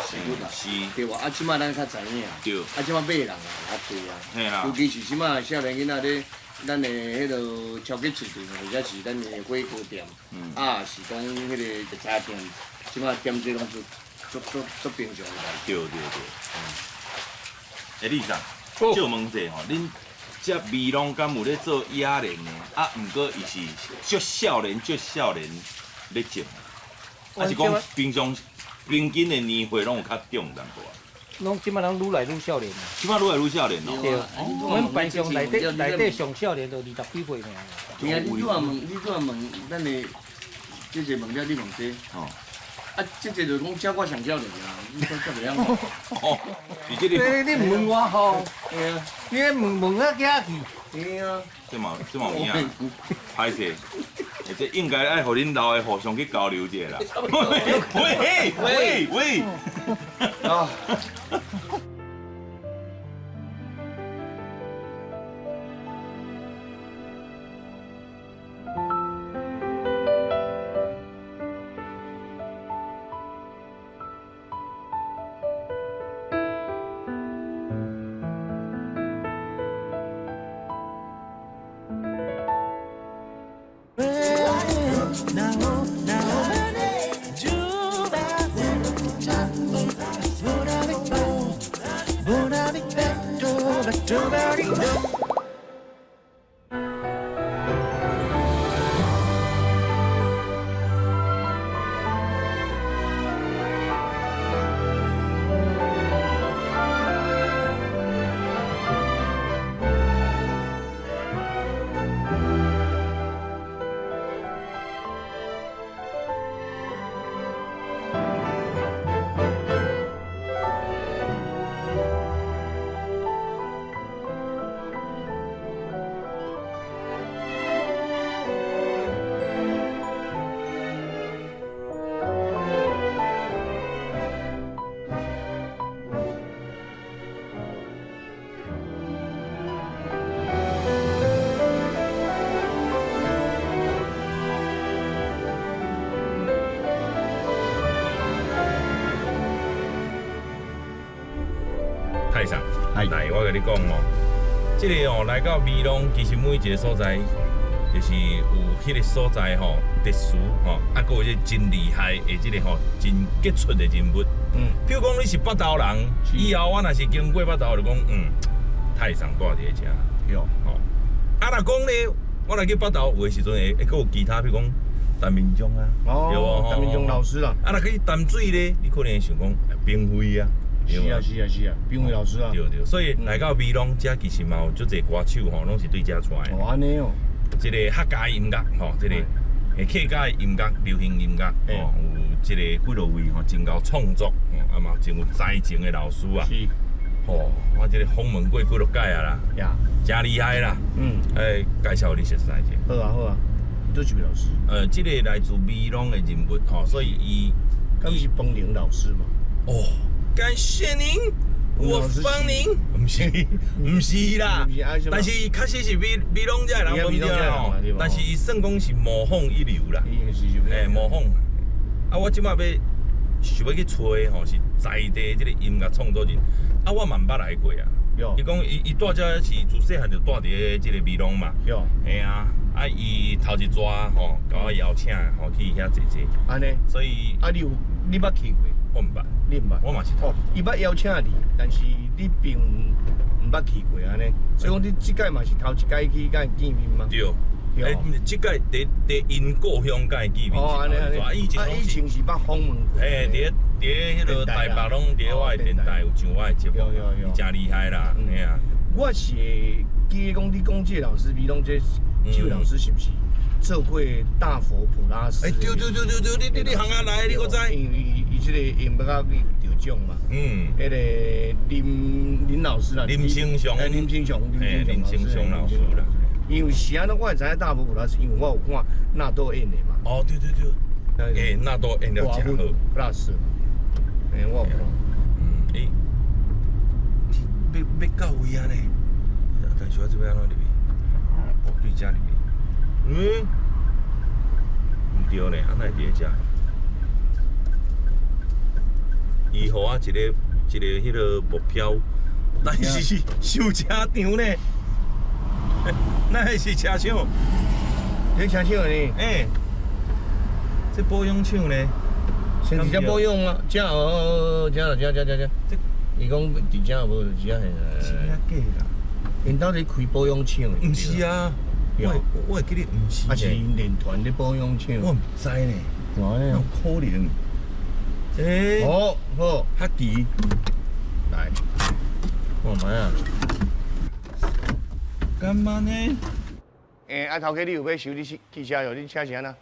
食物啊。是。對無？啊，這擺咱較知影。對。啊，這擺買的人也較濟啊。嘿啦。尤其是這擺少年囡仔咧，咱的彼个超級市場，或者是咱的火鍋店，啊，是講彼个茶店，這擺點這攏足足平常的代志。對。欸，李生，借問者吼，恁這美濃敢有咧做野蓮的？啊，毋過伊是足少年咧種，啊是講平常平均的年歲攏有較長淡薄仔。攏這擺攏愈來愈少年。這擺愈來愈少年咯。對，阮班上內底上少年就20幾歲爾。對啊，你拄仔問，咱的這個問了，你問這。哦。啊，這個就講這我上少年啊，你講這袂曉講。哦，是這個。你問我吼？對啊。你問問啊囝去。對啊。這嘛有影，歹勢，這應該愛予恁老的互相去交流一下啦。喂！啊。来，我跟你讲哦，這个哦，來到美濃，其實每一个所在，就是有彼个所在吼特殊吼，啊，閣有這真厲害的這个吼真傑出的人物。比如講你是北投人，以後我若是經過北投，就講泰桑住佇咧遮。吼，啊，若講咧，我若去北投有的時陣會閣有其他，比如講陳明忠啊，對無？陳明忠老師啊。啊，若去淡水咧，你可能會想講炳輝啊。是啊是啊是啊，炳輝老師啊。對對，所以來到美濃遮其實嘛有足濟歌手吼，攏是對遮出來的。哦，按呢哦。這个客家音樂吼，這个客家音樂、流行音樂吼，有這个幾落位吼，真𠢕創作，啊嘛真有才情的老師啊。是。吼，我這个訪問過幾落擺啊啦，真厲害啦。介紹你熟悉者。好啊好啊，佗一位老師？這个來自美濃的人物吼，所以伊，敢是彭玲老師嘛？哦，感謝您，我幫您。毋是，毋是啦，但是確實是美濃遮的人無對吼，但是伊算講是模仿一流啦，模仿。啊，我這擺欲想欲去揣吼，是在地這个音樂創作人，啊，我嘛毋捌來過啊。伊講伊蹛遮是自細漢就蹛佇咧這个美濃嘛。嘿啊，啊，伊頭一逝吼，共我邀請吼去遐坐坐。按呢。所以。啊，你捌去過？我毋捌。你毋捌？我嘛是頭。伊捌邀請你，但是你並毋捌去過按呢，所以講你這擺嘛是頭一擺去共伊見面嗎？對。這擺佇𪜶故鄉共伊見面。哦，按呢按呢。啊，以前是捌訪問過。佇彼个台北攏佇我的電台有上我的節目，伊真厲害啦，嘿啊。我是會記得講，你講這个老師，美濃這位老師是毋是做過大佛普拉斯？對對對對對，你行啊來，你閣知？因為伊這个音樂有得獎嘛。彼个林老師啦。林清雄。林清雄，林清雄老師啦。因為是按怎，我會知影大佛普拉斯，因為我有看納豆演的嘛。哦，對對對。納豆演了真好。普拉斯。我有看。欲到位啊呢？但是我這欲按怎入去？哦，對遮入去。毋對呢，按怎會佇咧遮？伊予我一个彼个目標，但是修車場呢？那是車廠？這車廠呢？這保養廠呢？先佇遮保養啊，遮哦，遮遮遮遮遮。伊講佇遮無，佇遮真假啦？𪜶兜咧開保養廠的。毋是啊，我會記得毋是。啊是𪜶練團咧保養廠。我毋知呢，哪有可能？好，好，較奇。來，看覓啊？幹嘛呢？啊，頭家你有欲修你汽車喲？你車是按怎？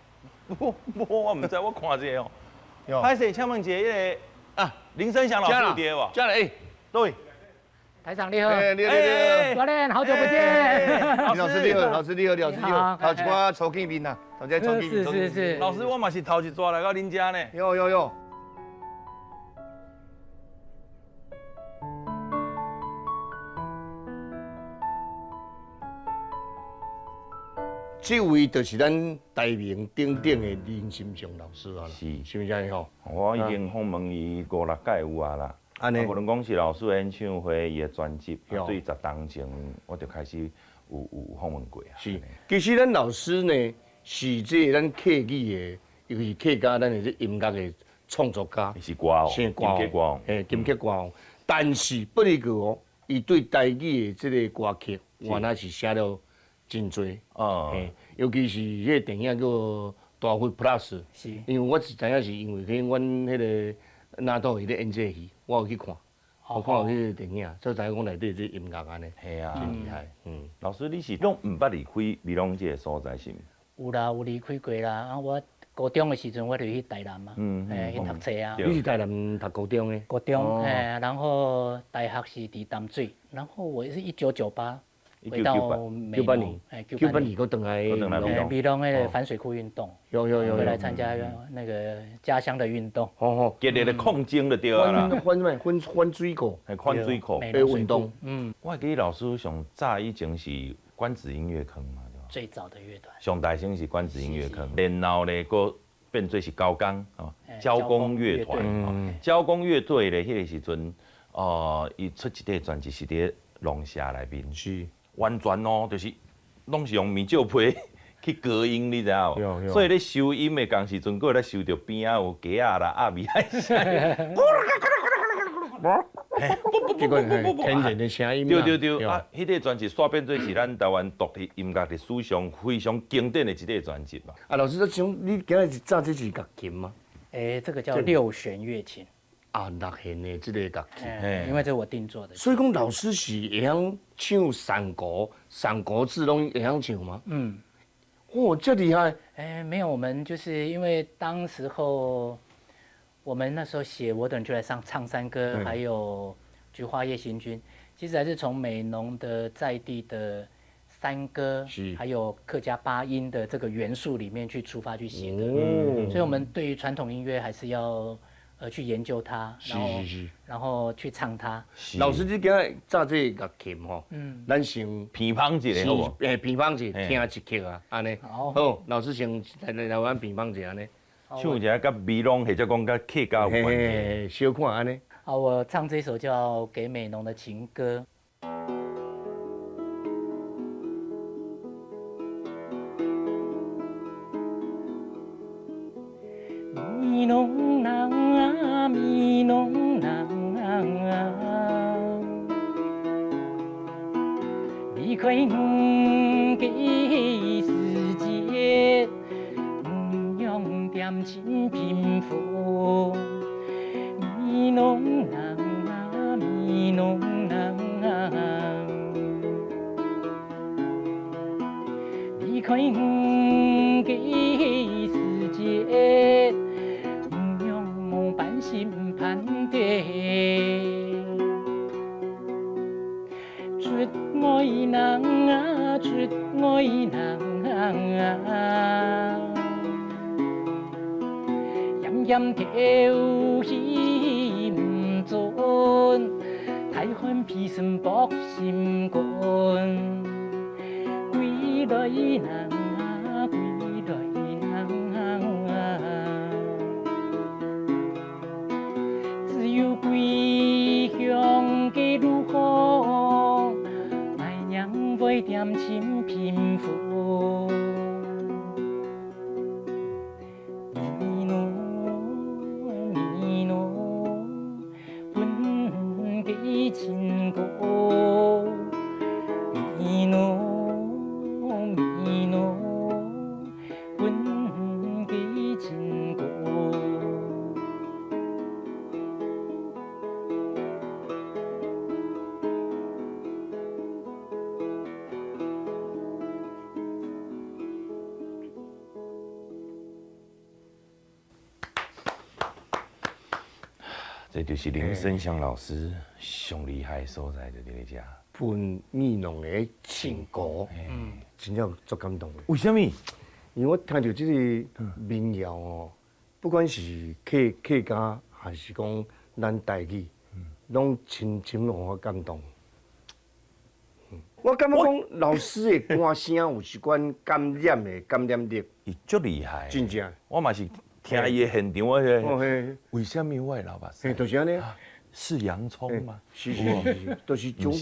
無，我毋知，我看一下哦。歹勢，請問一下，彼个啊，林生祥老師有佇無？遮咧，對。台長你好，你好，教練好久不見。老師你好，老師你好，老師你好，頭一擺初見面啦，頭一初見面。是是是。老師，我嘛是頭一逝來到恁遮呢。有有有。這位就是咱大名鼎鼎的林心祥老師啊，是，是毋是按呢吼？我已經訪問伊5、6擺有啊啦。按呢，無論講是老師的演唱會，伊的專輯，對10當前我就開始有訪問過啊。是，其實咱老師呢，是這個咱客語的，尤其是客家咱的這音樂的創作家。是歌王，金曲歌王，金曲歌王。但是不離過哦，伊對台語的這个歌曲，原來是寫了真濟。尤其是彼个電影叫《大佛 Plus》，是，因為我是知影是因為彼阮彼个納豆伊咧演這個戲，我有去看，我看有彼个電影，所以知影講內底這音樂按呢，嘿啊，真厲害。老師，你是攏毋捌離開美濃這个所在是毋？有啦，有離開過啦。啊，我高中的時陣我就去台南啊，去讀冊啊。你是台南讀高中的？高中，然後大學是佇淡水，然後我是1998。回到美濃，98年，閣轉來美濃那個反水庫運動，有回來參加那個家鄉的運動。哦，激烈的抗爭就對啦。反什麼？反水庫，反水庫的運動。我會記得老師上早以前是管子音樂坑嘛，對吧？最早的樂團。上大聲是管子音樂坑，然後呢，閣變做是交工，交工樂團。交工樂隊咧，彼個時陣，伊出一塊專輯是佇農舍內面。是。完全哦，就是攏是用面蕉皮去隔音，你知影無？所以咧收音的仝時陣，閣會咧收著邊仔有雞仔啦、鴨味仔聲。這個天然的聲音。對對對，啊，彼個專輯煞變做是咱台灣獨立音樂歷史上非常經典的一個專輯嘛。啊，老師，這種你今日是炸這是樂琴嗎？欸，這個叫六弦樂琴。啊，六弦的這個樂琴。因為這我定做的。所以講，老師是會曉唱山歌、山歌字攏會曉唱嗎？嗯。哦，這厲害！欸，沒有，我們就是因為當時候，我們那時候寫《我等人就來上唱山歌》，還有《菊花夜行軍》，其實還是從美濃的在地的山歌，還有客家八音的這個元素裡面去出發去寫的。所以，我們對於傳統音樂還是要去研究它，然後去唱它。老師，你今日炸這個樂琴吼，咱先偏旁一下好無？欸，偏旁一下，聽一曲啊，按呢。好，老師先來來阮偏旁一下按呢。唱一下佮美濃或者講佮客家有關係。小看按呢。好，我唱這首叫《給美濃的情歌》。美濃人啊，美濃人啊，離開遠的世界，毋用惦真貧富。美濃人啊，美濃人啊，離開遠的世界。心盼地，出外人啊，出外人啊，奄奄调戏毋准，太欢披身搏心肝，归来人啊，归来人啊。自由归乡的路好，爱娘袂惦真贫富。美浓美浓，分给情歌。美浓美浓，分给情歌。这就是林生祥老师上厉害的所在，就佇咧遮。分美浓的情歌，真正足感动的。为啥物？因为我听著这个民谣哦，不管是客家还是讲咱台语，攏深深予我感动。我感觉讲老师的歌声有一款感染的感染力，伊足厉害，真正。我嘛是听伊的现场，我个为啥物我会流目屎？就是按呢。是洋葱吗？是是是，就是这种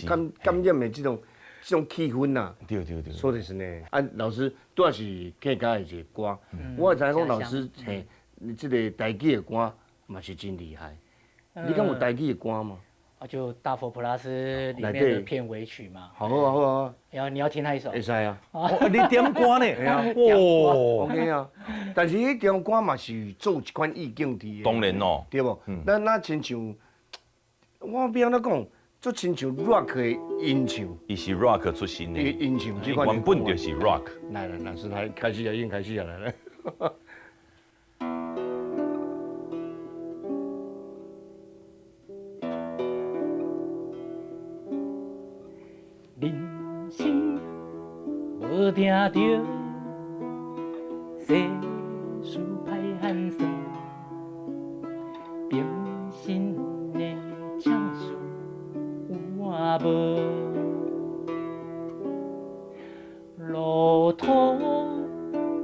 感染的这种气氛呐。对对对。说的是呢，啊，老师拄仔是客家的一个歌，我知影讲老师嘿，这个台语的歌嘛是真厉害。你敢有台语的歌吗？啊，就《大佛普拉斯》里面的片尾曲嘛。好啊好啊。你要听那一首？会使啊。你点歌呢？哇，OK 啊。但是彼条歌嘛是做一款意境伫的。当然咯。对无？咱亲像，我欲按怎讲，做亲像 rock 的音唱。伊是 rock 出身的。音唱，原本就是 rock。来来，老师来开始啊，已经开始啊，来来。人生无定著，世事歹按算，平生的怅思有啊无？路途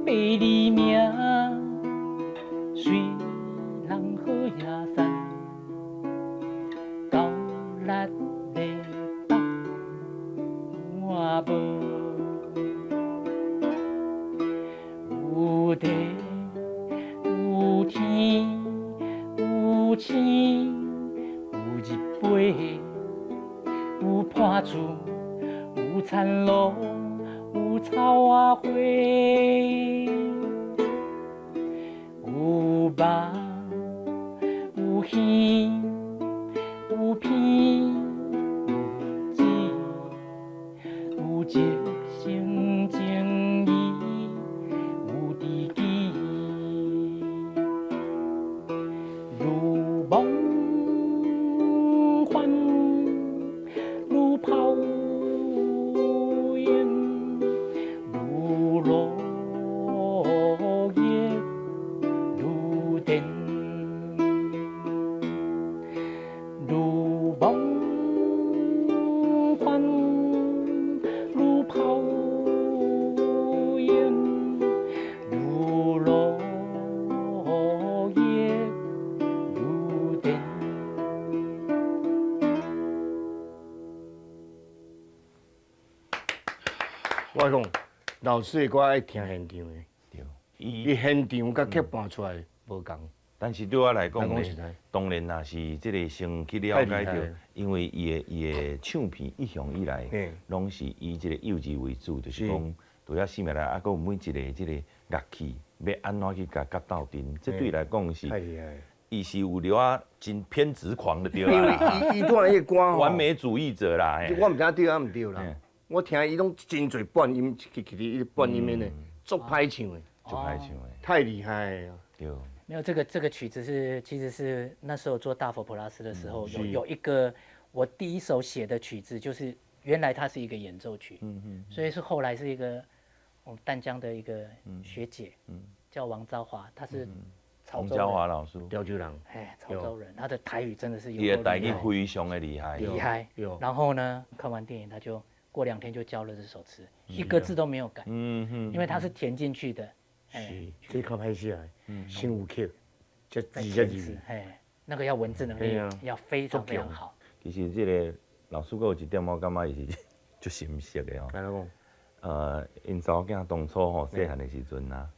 百里命，随人好野山，高力的北有啊无？有星，有日飞，有破厝，有田螺，有草仔花，有肉，有鱼，有片，有籽，有一生情义，有知己。如梦幻，如泡影，如落叶，如电，如梦幻，如泡影，如落叶，如电。我讲，老师的歌爱听现场的，对，伊现场佮剧伴出来无仝。但是对我来讲呢，当然也是这个先去了解著，因为伊的唱片一向以来，拢是以这个幼儿为主，就是讲，除了生命来，啊，阁有每一个这个乐器欲按怎去共佮斗阵，这对伊来讲是，伊是有留啊真偏执狂的对啦。因为伊弹彼个歌吼，完美主义者啦。我毋知对抑毋对啦，我听伊拢真济半音，去去去半音的呢，足歹唱的，足歹唱的，太厉害了。对。没有，这个曲子是其实是那时候做大佛普拉斯的时候，有一个我第一首写的曲子，就是原来它是一个演奏曲，所以是后来是一个我们淡江的一个学姐，叫王昭华，她是潮州王昭华老师，潮州人，哎，潮州人，他的台语真的是有他的台语非常的厉害，厉害。然后呢，看完电影他就过2天就交了这首词，一个字都没有改，因为他是填进去的。是，这较歹写，先有曲，才字才字。嘿，那个要文字能力要非常非常好。其实这个老师阁有一点，我感觉伊是足深色的哦。按怎讲？𪜶查某囝当初吼细汉的时阵啊，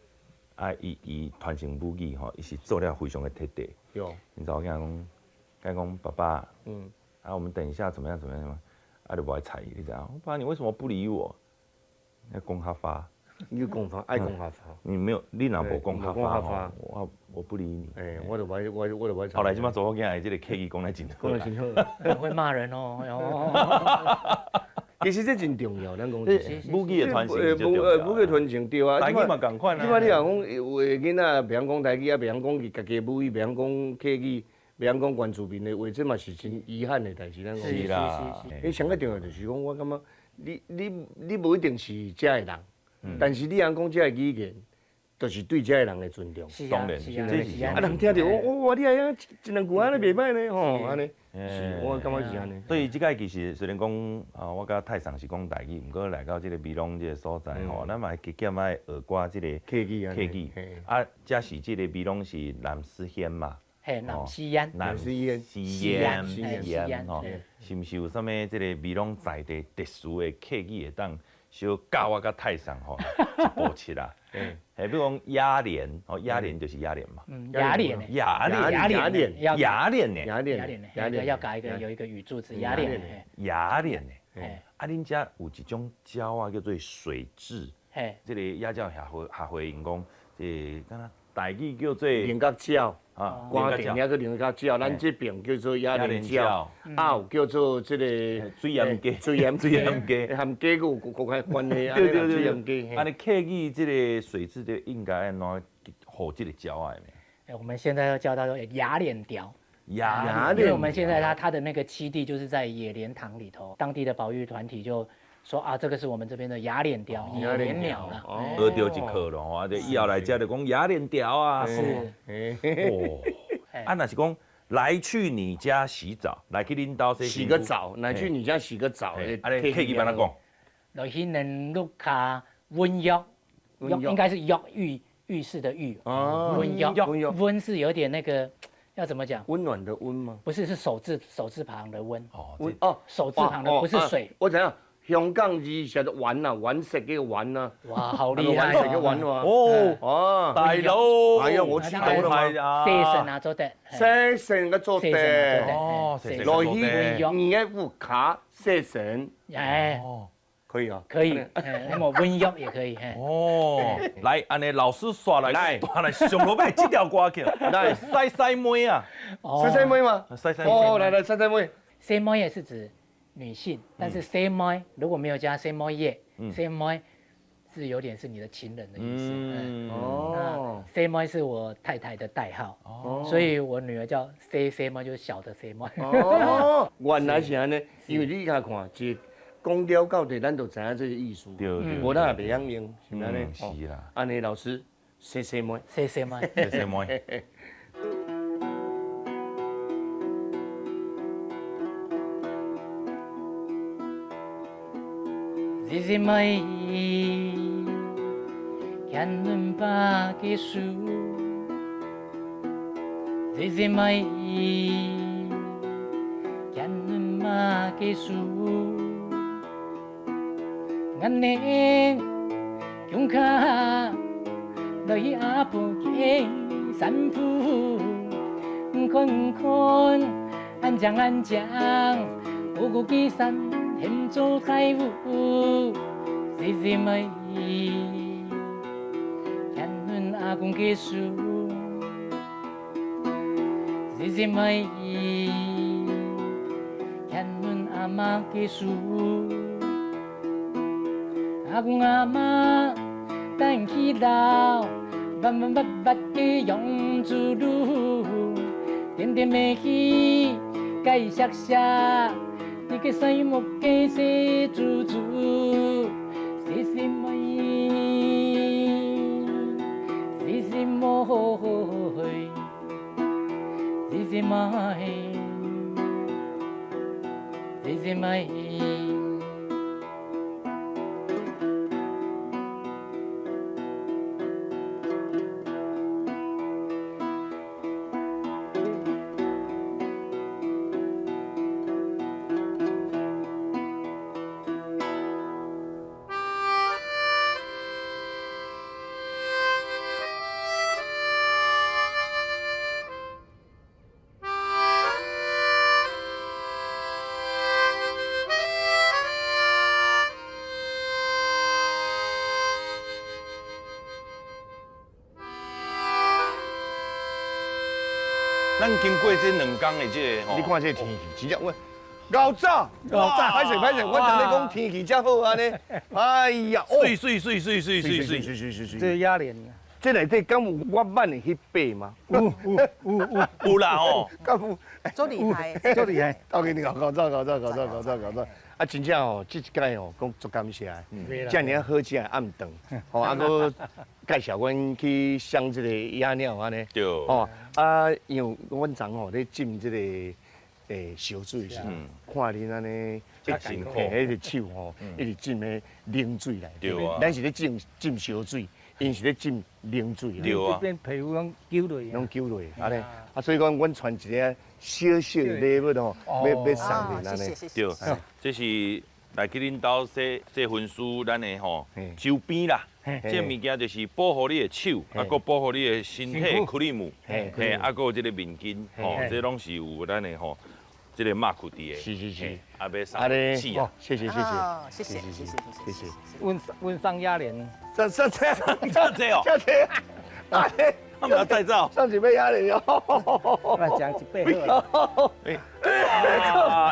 啊，伊传承母语吼，伊是做了非常的彻底。有。𪜶查某囝讲，佮讲爸爸，啊，我们等一下怎么样怎么样嘛，啊，就无爱睬伊，你知影？爸，你为什么不理我？要讲较发。你讲法爱讲较发，你没有，你若无讲较发，我不理你。哎，我就无爱，我就无爱。后来这摆查某囝的这个客语讲得真好，讲得真好，会骂人哦。其实这真重要，咱讲母语的传承，母语传承对啊。台语嘛仝款啊。这摆你若讲有的囡仔袂晓讲台语，也袂晓讲家己的母语，袂晓讲客语，袂晓讲原住民的话，这嘛是真遗憾的代志。咱讲是啦。你上较重要就是讲，我感觉你无一定是遮的人。但是你通讲这个语言，就是对这个人的尊重。是啊，是啊，是啊。啊，人听著我你按呢一两句按呢袂歹呢吼，按呢。是，我感觉是按呢。所以这个其实虽然讲啊，我佮泰桑是讲台语，毋过来到这个美浓这个所在吼，咱嘛会加减爱学寡这个客语啊。客语。啊，这是这个美浓是南势县嘛？嘿，南势县。南势县，西安吼，是毋是有啥物这个美浓在地特殊的客语会当？小教我佮泰桑吼，一步七啦。嘿，比如讲鸭脸，哦，鸭脸就是鸭脸嘛。鸭脸。鸭脸，鸭脸，鸭脸呢？鸭脸，鸭脸，要改一个有一个语助词，鸭脸。鸭脸呢？啊，恁遮有一种鸟仔叫做水雉。嘿，这个野鸟协会协会𪜶讲，这个敢若台语叫做菱角鸟。啊，关电影叫菱角鸟，咱这边叫做野莲鸟，啊有叫做这个水岩鸡，水岩水岩鸡，和鸡阁有国国关系，对对对，水岩鸡。按呢客语这个水雉就应该按怎号这个鸟仔的？哎，我们现在要叫它做雅脸雕。雅脸，因为我们现在它的那个栖地就是在野莲塘里头，当地的保育团体就说啊，这个是我们这边的雅脸雕，野莲鸟了。学到一课咯，啊，就以后来遮就讲雅脸雕啊。是。哦。啊，若是讲来去你家洗澡，来去恁兜洗个澡，来去你家洗个澡。啊，你客语按怎讲？来去恁屋跤温浴，浴应该是浴浴浴室的浴。哦。温浴。温是有点那个。要怎么讲？温暖的温吗？不是，是手字旁的温。哦，温哦，手字旁的不是水。我怎样？香港字写做丸啊，丸食个丸啊。哇，好厉害！丸食个丸哇。哦，哦，大佬。哎呀，我知道了嘛。四神啊，做得。四神个做得。哦，来去你的乌卡四神。哎。可以啊，可以，那么温药也可以。哦，来，按呢老师刷来，来，来上落尾这条歌曲，来，西西妹啊，西西妹吗？西西哦，来来，西西妹，西妹也是指女性，但是西妹如果没有加西妹耶，西妹是有点是你的情人的意思。哦，西妹是我太太的代号，所以我女儿叫西西妹，就是小的西妹。哦，原来是按呢，因为你看看这。讲了到底，咱就知影这个意思。对对，无咱也袂晓用，是毋是按呢？是啦。按呢老师，细细妹，细细妹，细细妹。细细妹，牵阮爸嘅手。细细妹，牵阮妈嘅手。眼泪用卡来阿婆给散步，困困安讲安讲，姑姑给山天做海雾，细细妹，牵阮阿公的手，细细妹，牵阮阿妈的手。阿公阿妈等起老，慢慢慢慢的养子女，点点的戏，盖谢谢，你个西木给西猪猪，细细妹，细细妹，细细妹，细细妹。咱经过这两天的这个，你看这天气，真正我𠢕早，𠢕早，歹势歹势，我踮咧讲天气遮好按呢。哎呀，水水水水水水水水水水，这鸭脸，这内底敢有我挽的彼把吗？有有有有有啦吼，敢有？足厉害，足厉害。到给你搞搞早搞早搞早搞早搞早。啊，真正吼，这一届吼，讲足感谢的，遮尔啊好食的暗顿，吼，啊，阁介绍阮去赏这个野鸟按呢，对，吼，啊，因为阮昨吼咧浸这个烧水时，看恁按呢，一辛苦，彼个手吼，一直浸彼冷水内，对啊，咱是咧浸浸烧水，𪜶是咧浸冷水，对啊，这边皮肤拢揪落，拢揪落，按呢，啊，所以讲，阮传一个小小的礼物吼，欲送恁按呢，对，这是来去恁兜洗洗身躯，咱的吼周边啦，这个物件就是保护你的手，啊，阁保护你的身体的 cream，嘿，啊，阁有这个面巾，吼，这拢是有咱的吼，这个 mark 伫的。是是是，啊，欲送试啊，谢谢谢谢，谢谢谢谢谢谢。温温上鸭脸，上上这上这哦，上这，他们要再造，上几杯鸭脸哟，来讲一杯好。哎，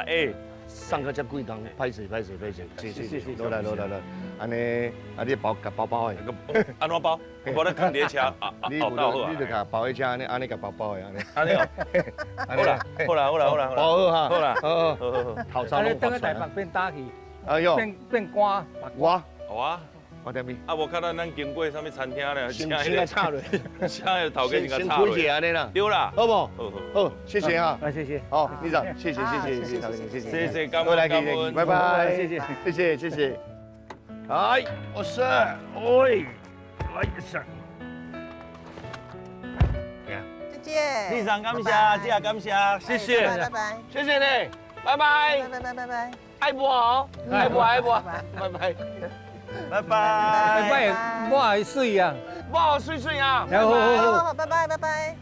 哎。上课遮几工，歹势歹势歹势，谢谢谢，落来落来落，按呢，啊你包共包包的，按怎包？我咧囥伫车，你你就共包喺车，按呢按呢共包包的按呢。按呢哦，好啦好啦好啦好啦，包好哈，好啦，好好好。头早拢等个台北变打去，哎呦，变变干，我，好啊。我点咪？啊，无看到咱经过啥物餐厅咧，先先插落，请个头家先共插落。先啦，对啦，好不？好好好，谢谢啊，啊谢谢。好，李长，谢谢谢谢谢谢谢谢谢谢，感恩感恩，拜拜，谢谢谢谢谢谢。哎，我是，喂，来一下。再见。李长感谢，姐感谢，谢谢，拜拜，谢谢你，拜拜，拜拜拜拜。爱抹哦，爱抹爱抹，拜拜，拜拜，拜拜，抹会媠啊，抹水媠啊，好好好，拜拜拜拜。